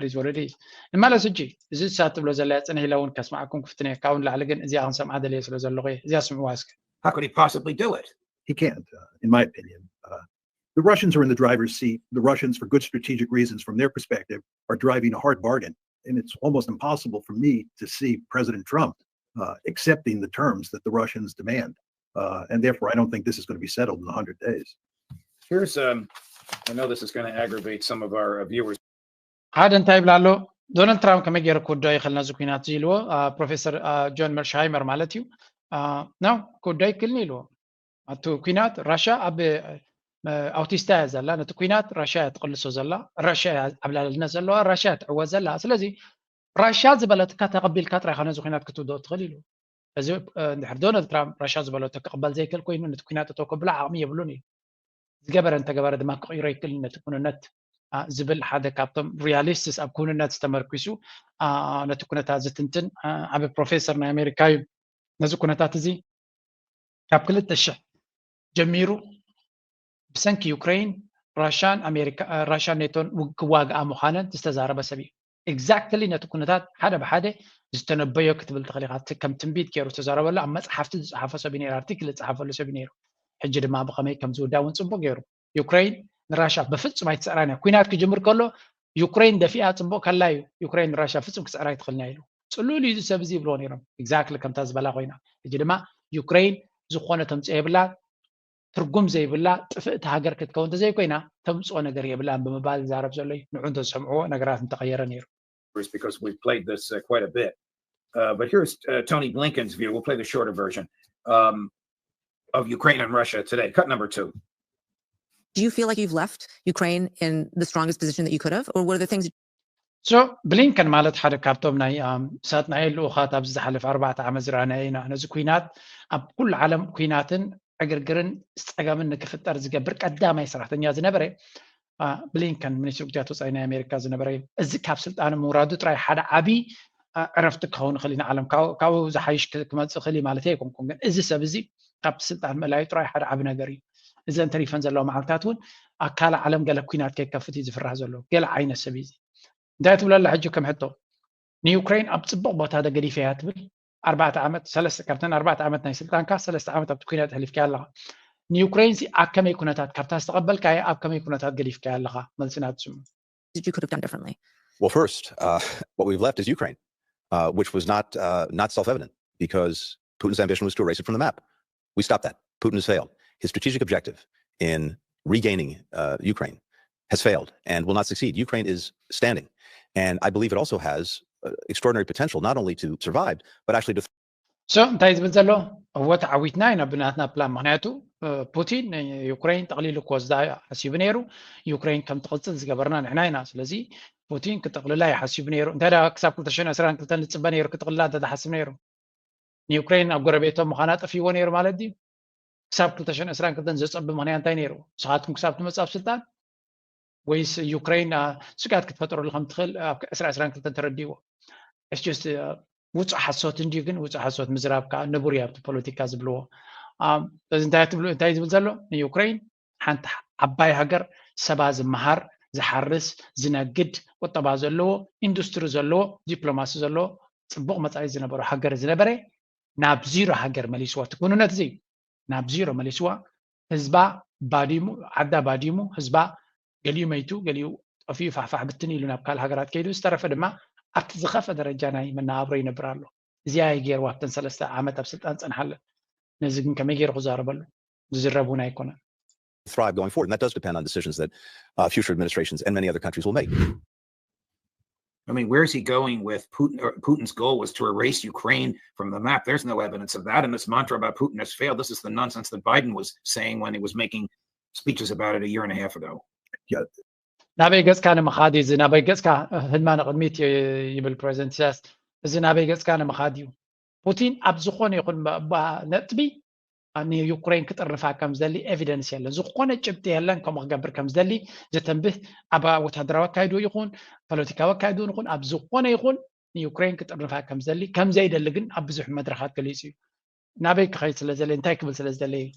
ሪዝ ወረዲ ንመለስ። ሕጂ እዚ እሳ ትብሎ ዘላ ፅንሕ ኢለ እውን ከስማዕኩም ክፍትነ ካብኡ ንላዕሊ ግን እዚኣ ክንሰምዓ ደልየ ስለ ዘለኹ እየ። እዚኣ ስምዕዋ እስከ። How could he possibly do it? He can't, uh, in my opinion. Uh, The Russians are in the driver's seat. The Russians, for good strategic reasons from their perspective, are driving a hard bargain. And it's almost impossible for me to see President Trump uh, accepting the terms that the Russians demand. Uh, and therefore, I don't think this is going to be settled in one hundred days. Here's, um, I know this is going to aggravate some of our uh, viewers. ሓደ እንታይ ይብላ ኣሎ? ዶናልድ ትራምፕ ከመይ ገይሩ ክውድኦ ይኽእል ነዚ ኩናት እዚ ኢልዎ። ፕሮፌሰር ጆን መርሻሃይመር ማለት እዩ። ና ክውድኦ ይክእልኒ ኢልዎ። ኣቱ ኩናት ራሻ ኣብ ኣውቲስታ እያ ዘላ። ነቲ ኩናት ራሻ እያ ትቕልሶ ዘላ። ራሻ እያ ኣብ ላዕልነት ዘለዋ። ራሻ እያ ትዕወት ዘላ። ስለዚ ራሻ ዝበለትካ ተቐቢልካ ጥራይ ኢኻ ነዚ ኩናት ክትውድኦ ትኽእል ኢሉ። እዚ እንድሕር ዶናልድ ትራምፕ ራሻ ዝበለቶ ክቕበል ዘይክእል ኮይኑ ነቲ ኩናት እቶ ከብሎ ዓቕሚ የብሉን እዩ። ዝገበረ እንተገበረ ድማ ክቕይሮ ይክእል ነቲ ኩንነት ዝብል ሓደ ካብቶም ሪያሊስትስ ኣብ ኩንነት ዝተመርኪሱ ነቲ ኩነታት ዝትንትን ዓቢ ፕሮፌሰር ናይ ኣሜሪካ እዩ። ነዚ ኩነታት እዚ ካብ ክልተ ሽሕ ጀሚሩ ብሰንኪ ዩክሬን ራሻን ኣሜሪካ ራሻን ኔቶን ክዋግኣ ምዃነን ዝተዛረበ ሰብ እዩ። ኤግዛክትሊ ነቲ ኩነታት ሓደ ብሓደ ዝተነበዮ ክትብል ትኽእል ኢኻ። ከም ትንቢት ገይሩ ዝተዛረበሉ ኣብ መፅሓፍቲ ዝፀሓፎ ሰብ እዩ ነይሩ፣ ኣርቲክል ዝፀሓፈሉ ሰብ እዩ ነይሩ። ሕጂ ድማ ብኸመይ ከም ዝውዳ እውን ፅቡቅ ገይሩ። ዩክሬን ንራሻ በፍፁም ኣይትስዕራን እያ። ኩናት ክጅምር ከሎ ዩክሬን ደፊኣ ፅቡቅ ከላ እዩ ዩክሬን ንራሻ ፍፁም ክስዕራ ኣይትኽእልን እያ ኢሉ። ፅሉል እዩ እዚ ሰብ እዚ ይብልዎ ነይሮም። ኤግዛክትሊ ከምታ ዝበላ ኮይና። ሕጂ ድማ ዩክሬን ዝኾነ ተምፅኦ የብላ፣ ትርጉም ዘይብላ ጥፍእቲ ሃገር ክትከውን እንተዘይኮይና ተምፅኦ ነገር የብላን ብምባል ዝዛረብ ዘሎ እዩ። ንዑ እንተዝሰምዕዎ ነገራት እንተቐየረ ነይሩ። Because we've played this uh, quite a bit. Uh, but here's uh, Tony Blinken's view. We'll play the shorter version um, of Ukraine and Russia today. Cut number two. Do you feel like you've left Ukraine in the strongest position that you could have, or what are the things? So ብሊንከን ማለት ሓደ ካብቶም ናይ ሳጥናኤል ልኡኻት ኣብዚ ዝሓለፈ ኣርባዕተ ዓመት ዝረኣናዮ ኢና። ነዚ ኩናት ኣብ ኩሉ ዓለም ኩናትን ዕግርግርን ፀገምን ንክፍጠር ዝገብር ቀዳማይ ሰራሕተኛ ዝነበረ ብሊንከን ሚኒስትሪ ጉዳያት ወፃኢ ናይ ኣሜሪካ ዝነበረ እዩ። እዚ ካብ ስልጣን ምውራዱ ጥራይ ሓደ ዓብዪ ዕረፍቲ ክኸውን ይኽእል እዩ ንዓለም። ካብኡ ዝሓይሽ ክመፅእ ይኽእል እዩ ማለት ኣይኮንኩን፣ ግን እዚ ሰብ እዚ ካብ ስልጣን ምእላዩ ጥራይ ሓደ ዓቢ ነገር እዩ። እዘን ተሪፈን ዘለዋ መዓልታት እውን ኣብ ካልእ ዓለም ገለ ኩናት ከይከፍት እዩ ዝፍራሕ ዘሎ። ገለ ዓይነት ሰብ እዩ እዚ። እንታይ ትብሎ ኣላ ሕጂ ከም ሕቶ? ንዩክሬን ኣብ ፅቡቅ ቦታ ዶ ገዲፈያ ትብል? ኣርባዕተ ዓመት ሰለስተ ካብተን ኣርባዕተ ዓመት ናይ ስልጣንካ ሰለስተ ዓመት ኣብቲ ኩናት ኣሕሊፍካያ ኣለኻ። ንዩክሬን ሲ ኣብ ከመይ ኩነታት ካብታ ዝተቐበልካያ ኣብ ከመይ ኩነታት ገዲፍካያ ኣለኻ? መልሲ ናትስሙ። That you could have done differently? Well, first, uh, what we've left is Ukraine, uh, which was not uh, not self-evident because Putin's ambition was to erase it from the map. We stopped that. Putin has failed. His strategic objective in regaining uh, Ukraine has failed and will not succeed. Ukraine is standing. And I believe it also has uh, extraordinary potential not only to survive, but actually to so እንታይ ዝብል ዘሎ? እወ ተዓዊትና ኢና ብናትና ፕላን። ምክንያቱ ፑቲን ንዩክሬን ጠቕሊሉ ክወስዳ ሓሲቡ ነይሩ። ዩክሬን ከም ትቕፅል ዝገበርና ንሕና ኢና። ስለዚ ፑቲን ክጠቕልላ እዩ ሓሲቡ ነይሩ። እንታይ ክሳብ ክልተ ሽሕን ዕስራን ክልተን ዝፅበ ነይሩ ክጥቕልላ እንተ ሓስብ ነይሩ? ንዩክሬን ኣብ ጎረቤቶም ምዃና ጠፊዎ ነይሩ ማለት ድዩ? ክሳብ ክልተ ሽሕን ዕስራን ክልተን ዘፀቢ ምኽንያት እንታይ ነይሩ? ንስኻትኩም ክሳብ ትመፅእ ኣብ ስልጣን ወይስ ዩክሬን ስግኣት ክትፈጥረሉ ከም ትኽእል ኣብ ዕስራ ዕስራን ክልተን ተረዲእዎ? ስ ውፁእ ሓሶት እንድዩ፣ ግን ውፁእ ሓሶት ምዝራብ ከዓ ንቡር እዩ ኣብቲ ፖለቲካ ዝብልዎ። ስለዚ እንታይ ዝብል ዘሎ ንዩክሬን ሓንቲ ዓባይ ሃገር፣ ሰባ ዝመሃር፣ ዝሓርስ፣ ዝነግድ፣ ቁጠባ ዘለዎ፣ ኢንዱስትሪ ዘለዎ፣ ዲፕሎማሲ ዘለዎ፣ ፅቡቅ መፃኢ ዝነበሮ ሃገር ዝነበረ ናብ ዚሮ ሃገር መሊስዋ። እቲ ኩንነት እዚ ናብ ዚሮ መሊስዋ። ህዝባ ባዲሙ፣ ዓዳ ባዲሙ፣ ህዝባ ገሊኡ መይቱ፣ ገሊኡ ጠፊኡ ፋሕፋሕ ብትን ኢሉ ናብ ካልእ ሃገራት ከይዱ፣ ዝተረፈ ድማ ኣብቲ ዝኸፍአ ደረጃ ናይ መነባብሮ ይነብር ኣሎ። እዚኣ እያ ገይርዋ ኣብተን ሰለስተ ዓመት ኣብ ስልጣን ዝፀንሓለን። ነዚ ግን ከመይ ገይሩ ክዛረበሉ? ዝዝረብ እውን ኣይኮነን። thrive going forward. And that does depend on decisions that uh, future administrations and many other countries will make. I mean, where's he going with Putin? Or Putin's goal was to erase Ukraine from the map. There's no evidence of that. And this mantra about Putin has failed. This is the nonsense that Biden was saying when he was making speeches about it a year and a half ago. ናበይ ገፅካ ንምኻድ እዩ እዚ? ናበይ ገፅካ ህልማ ንቕድሚት ይብል ፕሬዚደንት ኢሳያስ። እዚ ናበይ ገፅካ ንምኻድ እዩ? ፑቲን ኣብ ዝኾነ ይኹን ነጥቢ ንዩክሬን ክጥርንፋ ከም ዝደሊ ኤቪደንስ የለን። ዝኾነ ጭብጢ የለን ከምኡ ክገብር ከም ዝደሊ ዘተንብህ ኣብ ወታደራዊ ኣካይድኡ ይኹን ፖለቲካዊ ኣካይድኡ ይኹን ኣብ ዝኾነ ይኹን ንዩክሬን ክጥርንፋ ከም ዝደሊ ከም ዘይደሊ ግን ኣብ ብዙሕ መድረኻት ገሊፁ እዩ። ናበይ ክኸይድ ስለ ዝደለየ እንታይ ክብል ስለ ዝደለየ እዩ?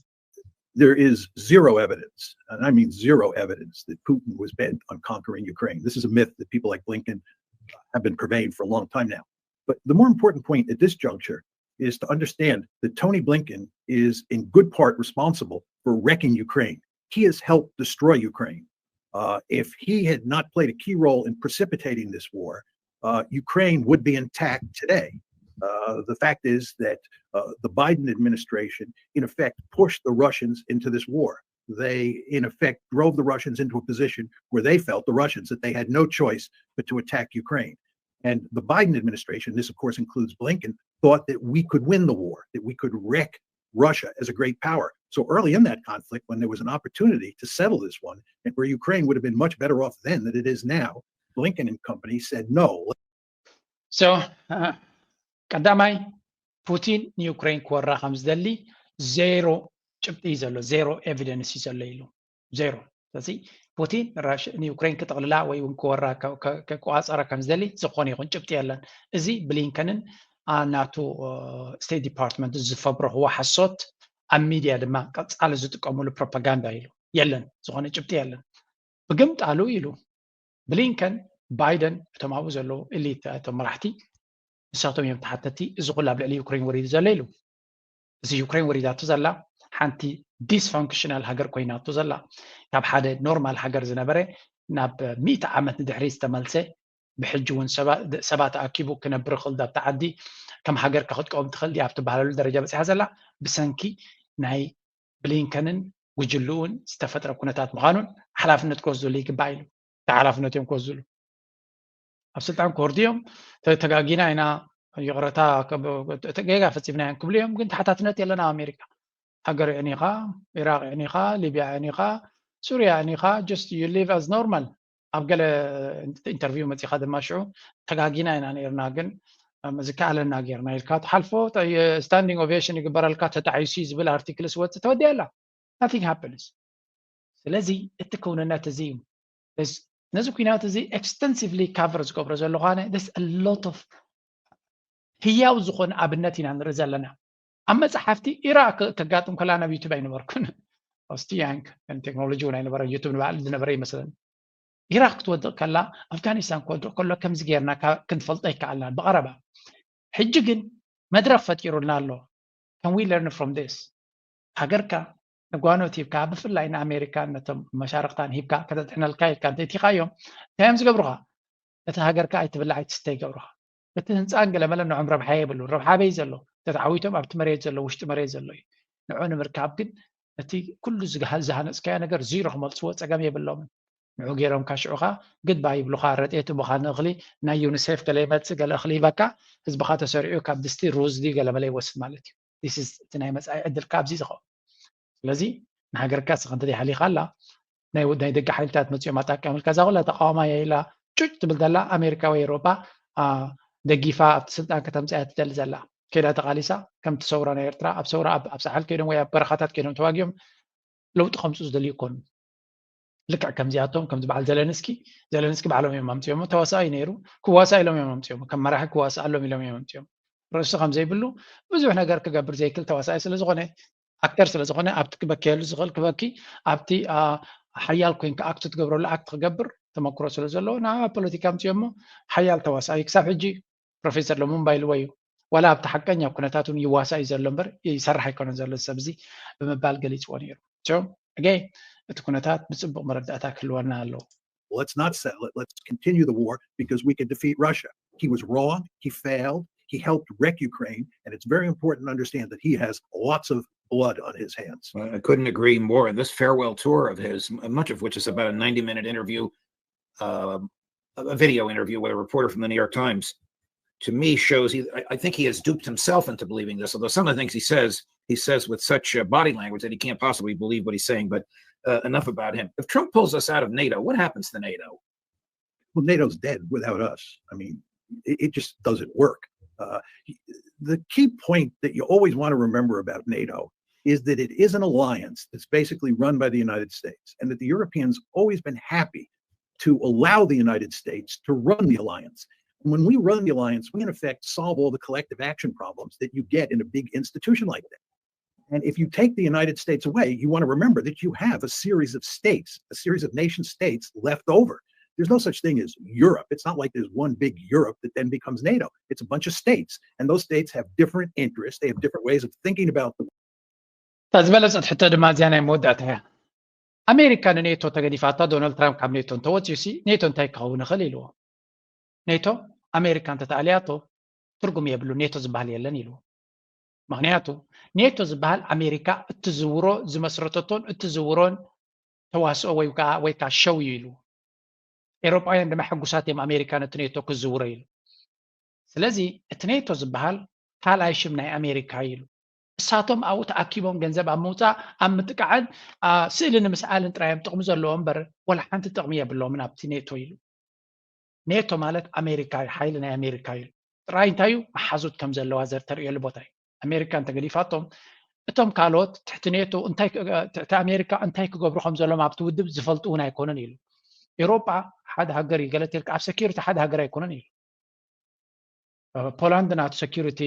There is zero evidence, and I mean zero evidence, that Putin was bent on conquering Ukraine. This is a myth that people like Blinken have been purveying for a long time now. But the more important point at this juncture is to understand that Tony Blinken is in good part responsible for wrecking Ukraine. He has helped destroy Ukraine. Uh, if he had not played a key role in precipitating this war, uh, Ukraine would be intact today. Uh, the fact is that uh, the Biden administration, in effect, pushed the Russians into this war. They, in effect, drove the Russians into a position where they felt, the Russians, that they had no choice but to attack Ukraine. And the Biden administration, this of course includes Blinken, thought that we could win the war, that we could wreck Russia as a great power. So early in that conflict, when there was an opportunity to settle this one, and where Ukraine would have been much better off then than it is now, Blinken and company said no. So ቀዳማይ ፑቲን ንዩክሬን ክወራ ከም ዝደሊ ዜሮ ጭብጢ እዩ ዘሎ፣ ዜሮ ኤቪደንስ እዩ ዘሎ ኢሉ፣ ዜሮ። ስለዚ ፑቲን ንዩክሬን ክጥቕልላ ወይ እውን ክወራ ክቋፀራ ከም ዝደሊ ዝኾነ ይኹን ጭብጢ የለን። እዚ ብሊንከንን ናቱ ስቴት ዲፓርትመንት ዝፈብረኽዎ ሓሶት ኣብ ሚድያ ድማ ቀፃሊ ዝጥቀሙሉ ፕሮፓጋንዳ ኢሉ የለን፣ ዝኾነ ጭብጢ የለን። ብግምጣሉ ኢሉ ብሊንከን ባይደን እቶም ኣብኡ ዘለዉ ኤሊት እቶም መራሕቲ ንሳቶም እዮም ተሓተቲ። እዚ ኩሉ ኣብ ልዕሊ ዩክሬን ወሪዱ ዘሎ ኢሉ። እዚ ዩክሬን ወሪዳቶ ዘላ ሓንቲ ዲስፋንክሽናል ሃገር ኮይናቶ ዘላ፣ ካብ ሓደ ኖርማል ሃገር ዝነበረ ናብ ሚእቲ ዓመት ንድሕሪ ዝተመልሰ፣ ብሕጂ እውን ሰባት ኣኪቡ ክነብር ይኽእል ኣብቲ ዓዲ፣ ከም ሃገር ክትቀውም ትኽእል ድያ ኣብ ትበሃለሉ ደረጃ በፂሓ ዘላ ብሰንኪ ናይ ብሊንከንን ጉጅልኡን ዝተፈጥረ ኩነታት ምዃኑን ሓላፍነት ክወስድሉ ይግባእ ኢሉ። ሓላፍነት እዮም ክወስድሉ። ኣብ ስልጣን ክወርዱ እዮም። ተጋጊና ኢና፣ ይቕረታ፣ ጌጋ ፈፂምና እዮም ክብሉ እዮም። ግን ተሓታትነት የለን ኣብ ኣሜሪካ። ሃገር ዕኒኻ፣ ኢራቅ ዕኒኻ፣ ሊብያ ዕኒኻ፣ ሱርያ ዕኒኻ፣ just you live as normal። ኣብ ገለ ኢንተርቪው መፂኻ ድማ ሽዑ ተጋጊና ኢና ነርና፣ ግን ዝከኣለና ጌርና ኢልካ ትሓልፎ። ስታንዲንግ ኦቬሽን ይግበረልካ፣ ተጣዒሱ ዝብል ኣርቲክል ስወፅእ ተወዲያ ኣላ። Nothing happens። ስለዚ እቲ ክውንነት እዚ እዩ። ነዚ ኩናት እዚ ኤክስተንሲቭሊ ካቨር ዝገብሮ ዘሎ ኳነ ስ ሎት ኦፍ ህያው ዝኾነ ኣብነት ኢና ንርኢ ዘለና። ኣብ መፅሓፍቲ ኢራቅ ከጋጥም ከላ ናብ ዩቱብ ኣይነበርኩን። ኦስቲ ያንክ ቴክኖሎጂ እውን ኣይነበረ፣ ዩቱብ ንባዕሉ ዝነበረ ይመስለኒ። ኢራቅ ክትወድቕ ከላ፣ ኣፍጋኒስታን ክወድቕ ከሎ ከምዚ ጌርና ክንፈልጦ ይከኣልና ብቐረባ። ሕጂ ግን መድረክ ፈጢሩልና ኣሎ። Can we learn from this? ሃገርካ ንጓኖት ሂብካ፣ ብፍላይ ንኣሜሪካን ነቶም መሻርክታን ሂብካ ከተድሕነልካ ኢልካ እንተእቲኻዮም፣ እንታይ እዮም ዝገብሩኻ? እቲ ሃገርካ ኣይትብላዕ ኣይትስተ ይገብሩኻ። እቲ ህንፃን ገለመለን ንዖም ረብሓ የብሉ። ረብሓ ኣበይ ዘሎ? ተተዓዊቶም ኣብቲ መሬት ዘሎ፣ ውሽጢ መሬት ዘሎ እዩ። ንዑ ንምርካብ ግን እቲ ኩሉ ዝሃነፅካዮ ነገር ዚሮ ክመልስዎ ፀገም የብሎምን። ንዑ ገይሮም ካሽዑኻ ግድባ ይብሉኻ። ረጤት እቦኻ ንእኽሊ ናይ ዩኒሴፍ ገለ ይመፅእ፣ ገለ እኽሊ ይበካ፣ ህዝብኻ ተሰሪዑ ካብ ድስቲ ሩዝ ድዩ ገለመለ ይወስድ ማለት እዩ። እቲ ናይ መፃኢ ዕድልካ ኣብዚ ዝኸውን። ስለዚ ንሃገርካ ስኻ እንተዘይሓሊኻ ኣላ፣ ናይ ደገ ሓይልታት መፂኦም ኣጣቂዖም ኢልካ እዛ ኩላ ተቃዋማይ ኢላ ጩጭ ትብል ዘላ ኣሜሪካ ወይ ኤሮጳ ደጊፋ ኣብቲ ስልጣን ከተምፅያ ትደሊ ዘላ። ከይዳ ተቃሊሳ ከምቲ ሰውራ ናይ ኤርትራ ኣብ ሰውራ ኣብ ሳሕል ከይዶም ወይ ኣብ በረኻታት ከይዶም ተዋጊኦም ለውጢ ከምፅኡ ዝደልዩ ይኮኑ። ልክዕ ከምዚኣቶም ከምዚ በዓል ዘለንስኪ፣ ዘለንስኪ ባዕሎም እዮም ኣምፅኦሞ። ተዋሳኣይ ነይሩ፣ ክዋሳእ ኢሎም እዮም ኣምፅኦሞ። ከም መራሒ ክዋሳኣሎም ኢሎም እዮም ኣምፅኦም። ርእሲ ከም ዘይብሉ ብዙሕ ነገር ክገብር ዘይክእል ተዋሳኣይ ስለ ዝኾነ፣ ኣክተር ስለ ዝኾነ ኣብቲ ክበክየሉ ዝኽእል ክበኪ፣ ኣብቲ ሓያል ኮይንካ ኣክት ትገብረሉ ኣክት ክገብር ተመክሮ ስለ ዘለዎ ንዓ ኣብ ፖለቲካ ኣምፅኦሞ። ሓያል ተዋሳኣይ ክሳብ ሕጂ ፕሮፌሰር ሉሙምባ ኢልዎ እዩ። ዋላ ኣብቲ ሓቀኛ ኩነታት እውን ይዋሳእ እዩ ዘሎ እምበር ይሰርሕ ኣይኮነን ዘሎ ሰብ እዚ ብምባል ገሊፅዎ ነይሩ። ኣገይ እቲ ኩነታት ብፅቡቅ መረዳእታ ክህልወና ኣለዎ። Let's not settle it. Let's continue the war because we can defeat Russia. He was wrong. He failed. He helped wreck Ukraine. And it's very important to understand that he has lots of blood on his hands. I couldn't agree more. And this farewell tour of his, much of which is about a ninety minute interview, uh, a video interview with a reporter from the New York Times, to me shows he, I, I think he has duped himself into believing this, although some of the things he says, he says with such uh, body language that he can't possibly believe what he's saying. But uh, enough about him. If Trump pulls us out of NATO, what happens to NATO? Well, NATO's dead without us. I mean, it, it just doesn't work. Uh, the key point that you always want to remember about NATO is that it is an alliance that's basically run by the United States, and that the Europeans always been happy to allow the United States to run the alliance. And when we run the alliance, we in effect solve all the collective action problems that you get in a big institution like that. And if you take the United States away, you want to remember that you have a series of states, a series of nation states left over. There's no such thing as Europe. It's not like there's one big Europe that then becomes NATO. It's a bunch of states, and those states have different interests. They have different ways of thinking about the እታ ዝበለፀት ሕቶ ድማ እዚኣ ናይ መወዳእታ እያ። ኣሜሪካ ንኔቶ ተገዲፋታ፣ ዶናልድ ትራምፕ ካብ ኔቶ እንተወፂኡ ሲ ኔቶ እንታይ ክኸውን ይኽእል ኢልዎ። ኔቶ ኣሜሪካ እንተተኣልያቶ ትርጉም የብሉ፣ ኔቶ ዝበሃል የለን ኢልዎ። ምክንያቱ ኔቶ ዝበሃል ኣሜሪካ እትዝውሮ ዝመስረተቶን እትዝውሮን ተዋስኦ ወይ ከዓ ወይ ከዓ ሸው እዩ ኢሉ። ኤሮጳውያን ድማ ሕጉሳት እዮም ኣሜሪካ ነቲ ኔቶ ክዝውሮ ኢሉ። ስለዚ እቲ ኔቶ ዝበሃል ካልኣይ ሽም ናይ ኣሜሪካ እዩ ኢሉ። እሳቶም ኣብኡ ተኣኪቦም ገንዘብ ኣብ ምውፃእ ኣብ ምጥቃዕን ስእሊ ንምስኣልን ጥራዮም ጥቕሚ ዘለዎ እምበር ወላ ሓንቲ ጥቕሚ የብሎምን ኣብቲ ኔቶ ኢሉ። ኔቶ ማለት ኣሜሪካ እዩ፣ ሓይሊ ናይ ኣሜሪካ እዩ። ጥራይ እንታይ እዩ መሓዙት ከም ዘለዋ ዘር ተርእየሉ ቦታ እዩ። ኣሜሪካ እንተገዲፋቶም እቶም ካልኦት ትሕቲ ኔቶ እንታይ ትሕቲ ኣሜሪካ እንታይ ክገብሩ ከም ዘሎም ኣብቲ ውድብ ዝፈልጡ እውን ኣይኮኑን ኢሉ። ኤሮጳ ሓደ ሃገር እዩ ገለ ተልካ ኣብ ሰኪሪቲ ሓደ ሃገር ኣይኮነን ኢሉ። ፖላንድ ናቱ ሰኪሪቲ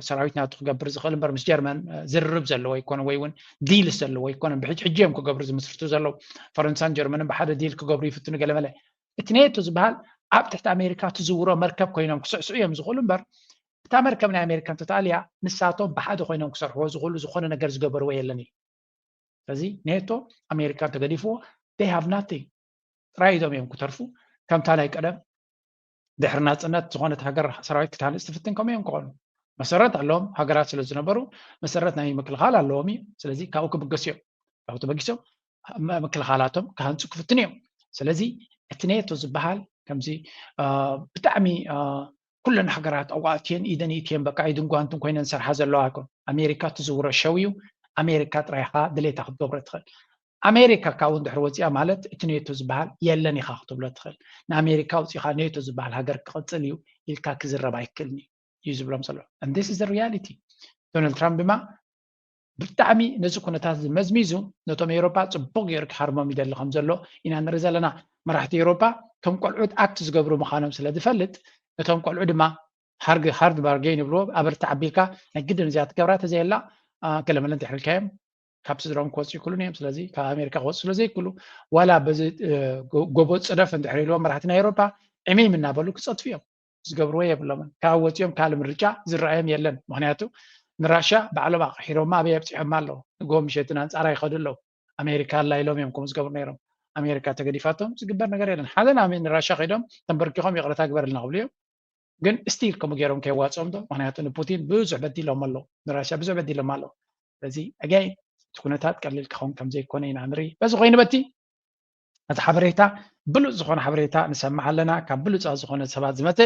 ሰራዊት ናቱ ክገብር ዝኽእል እምበር ምስ ጀርመን ዝርርብ ዘለዎ ኣይኮነ ወይ እውን ዲልስ ዘለዎ ኣይኮነ። ብሕጂ ሕጂ እዮም ክገብሩ ዝምስርቱ ዘለዉ። ፈረንሳን ጀርመንን ብሓደ ዲል ክገብሩ ይፍትኑ ገለመለ። እቲ ኔቶ ዝበሃል ኣብ ትሕቲ ኣሜሪካ ትዝውሮ መርከብ ኮይኖም ክስዕስዑ እዮም ዝኽእሉ እምበር እታ መርከብ ናይ ኣሜሪካ እንተተኣልያ ንሳቶም ብሓደ ኮይኖም ክሰርሕዎ ዝኽእሉ ዝኾነ ነገር ዝገበርዎ የለን እዩ። ስለዚ ኔቶ ኣሜሪካ እንተገዲፍዎ they have nothing፣ ጥራይ ኢዶም እዮም ክተርፉ። ከምታ ናይ ቀደም ድሕሪ ናፅነት ዝኾነት ሃገር ሰራዊት ክትሃንፅ ትፍትን ከምኡ እዮም ክኾኑ። መሰረት ኣለዎም፣ ሃገራት ስለ ዝነበሩ መሰረት ናይ ምክልኻል ኣለዎም እዩ። ስለዚ ካብኡ ክብገሱ እዮም። ካብኡ ተበጊሶም ምክልኻላቶም ክሃንፁ ክፍትን እዮም። ስለዚ እቲ ኔቶ ዝበሃል ከምዚ ብጣዕሚ ኩለን ሃገራት ኣብኡ ኣትየን ኢደን ኢትየን በቃ ኢድን ጓንትን ኮይነን ዝሰርሓ ዘለዋ ኣይኮን። ኣሜሪካ ትዝውሮ ሸው እዩ። ኣሜሪካ ጥራይ ኢኻ ድሌታ ክትገብሮ ትኽእል። ኣሜሪካ ካብኡ እንድሕር ወፂኣ ማለት እቲ ኔቶ ዝበሃል የለን ኢኻ ክትብሎ ትኽእል። ንኣሜሪካ ኣውፂኻ ኔቶ ዝበሃል ሃገር ክቕፅል እዩ ኢልካ ክዝረብ ኣይክእልን እዩ እዩ ዝብሎም ዘሎ። And this is the reality። ዶናልድ ትራምፕ ድማ ብጣዕሚ ነዚ ኩነታት እዚ መዝሚዙ ነቶም ኤውሮጳ ፅቡቕ ገይሩ ክሃርሞም ይደሊ ከም ዘሎ ኢና ንርኢ ዘለና። መራሕቲ ኤውሮጳ ከም ቆልዑት ኣክት ዝገብሩ ምዃኖም ስለ ዝፈልጥ ነቶም ቆልዑ ድማ ሃርድ ባርጌን ይብልዎ። ኣበርትዕ ኣቢልካ ናይ ግድን እዚኣ ትገብራ ተዘየላ ገለመለ እንድሕር ኢልካዮም ካብ ስድሮም ክወፁ ይክእሉን እዮም። ስለዚ ካብ ኣሜሪካ ክወፁ ስለ ዘይክእሉ ዋላ በዚ ጎቦ ፅደፍ እንድሕር ኢልዎም መራሕቲ ናይ ኤውሮጳ ዕሚም እናበሉ ክፀድፉ እዮም። ዝገብርዎ የብሎምን። ካብ ወፂኦም ካልእ ምርጫ ዝረኣዮም የለን። ምክንያቱ ንራሻ ባዕሎም ኣቕሒሮማ ኣበይ ኣብፂሖማ ኣለዉ። ንጎ ምሸትን ኣንፃራ ይኸዱ ኣለዉ። ኣሜሪካ ኣላ ኢሎም እዮም ከምኡ ዝገብሩ ነይሮም። ኣሜሪካ ተገዲፋቶም ዝግበር ነገር የለን። ሓደ ንኣሜ ንራሻ ከይዶም ተንበርኪኾም ይቕረታ ግበርልና ክብሉ እዮም። ግን ስቲል ከምኡ ገይሮም ከየዋፅኦም ዶ? ምክንያቱ ንፑቲን ብዙሕ በዲሎም ኣለዉ፣ ንራሻ ብዙሕ በዲሎም ኣለዉ። ስለዚ ኣጋይ እቲ ኩነታት ቀሊል ክኸውን ከምዘይኮነ ኢና ንርኢ። በዚ ኮይኑ በቲ እቲ ሓበሬታ ብሉፅ ዝኾነ ሓበሬታ ንሰምዕ ኣለና ካብ ብሉፃት ዝኾነ ሰባት ዝመፀ።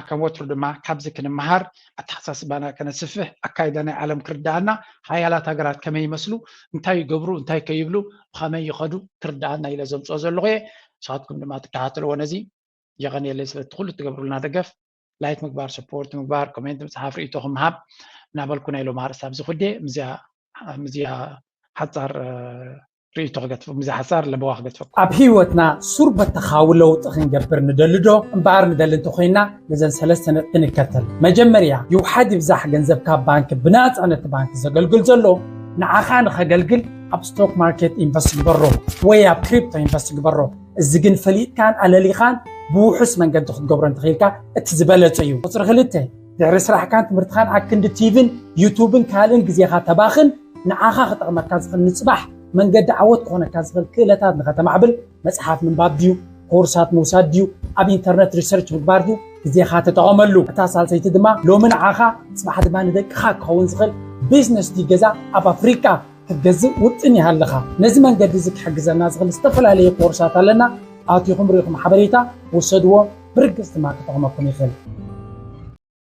ከም ወትሩ ድማ ካብዚ ክንመሃር ኣተሓሳስባና ከነስፍሕ ኣካይዳ ናይ ዓለም ክርዳኣና ሓያላት ሃገራት ከመይ ይመስሉ እንታይ ይገብሩ እንታይ ከይብሉ ብኸመይ ይኸዱ ክርዳኣና ኢለ ዘምፅኦ ዘለኹ እየ። ንስኻትኩም ድማ ትከታተልዎ ነዚ። የቐንየለይ ስለቲ ኩሉ ትገብሩልና ደገፍ። ላይክ ምግባር ሰፖርት ምግባር ኮሜንት ምፅሓፍ ርእይቶኹም ምሃብ እናበልኩ ናይ ሎም ኣርእስቲ ኣብዚ ኩዴ ምዚያ ሓፃር ርእይቶ ክገትፍ ምዚ ሓፃር ለበዋ ክገትፈኩም። ኣብ ህይወትና ሱር በተኻዊ ለውጢ ክንገብር ንደሊ ዶ እምበኣር ንደሊ እንተኮይና ነዘን ሰለስተ ነጥቢ ንከተል። መጀመርያ ይውሓድ ይብዛሕ ገንዘብ ካብ ባንክ ብናፃ ነቲ ባንክ ዘገልግል ዘሎ ንዓኻ ንኸገልግል ኣብ ስቶክ ማርኬት ኢንቨስት ግበሮ ወይ ኣብ ክሪፕቶ ኢንቨስት ግበሮ። እዚ ግን ፈሊጥካን ኣለሊኻን ብውሑስ መንገዲ ክትገብሮ እንተኽኢልካ እቲ ዝበለፀ እዩ። ቁፅሪ ክልተ ድሕሪ ስራሕካን ትምህርትኻን ኣክንዲ ቲቪን ዩቱብን ካልእን ግዜኻ ተባኽን ንዓኻ ክጠቕመካ ዝኽእል ንፅባሕ መንገዲ ዓወት ክኾነካ ዝኽእል ክእለታት ንኸተማዕብል መፅሓፍ ምንባብ ድዩ ኮርሳት ምውሳድ ድዩ ኣብ ኢንተርነት ሪሰርች ምግባር ድዩ ግዜኻ ተጠቐመሉ። እታ ሳልሰይቲ ድማ ሎሚ ንዓኻ ፅባሕ ድማ ንደቅኻ ክኸውን ዝኽእል ቢዝነስ ድዩ ገዛ ኣብ ኣፍሪቃ ክትገዝእ ውጥን ይሃልኻ። ነዚ መንገዲ እዚ ክሕግዘና ዝኽእል ዝተፈላለዩ ኮርሳት ኣለና። ኣቲኹም ርኢኹም ሓበሬታ ውሰድዎ። ብርግፅ ድማ ክጠቕመኩም ይኽእል።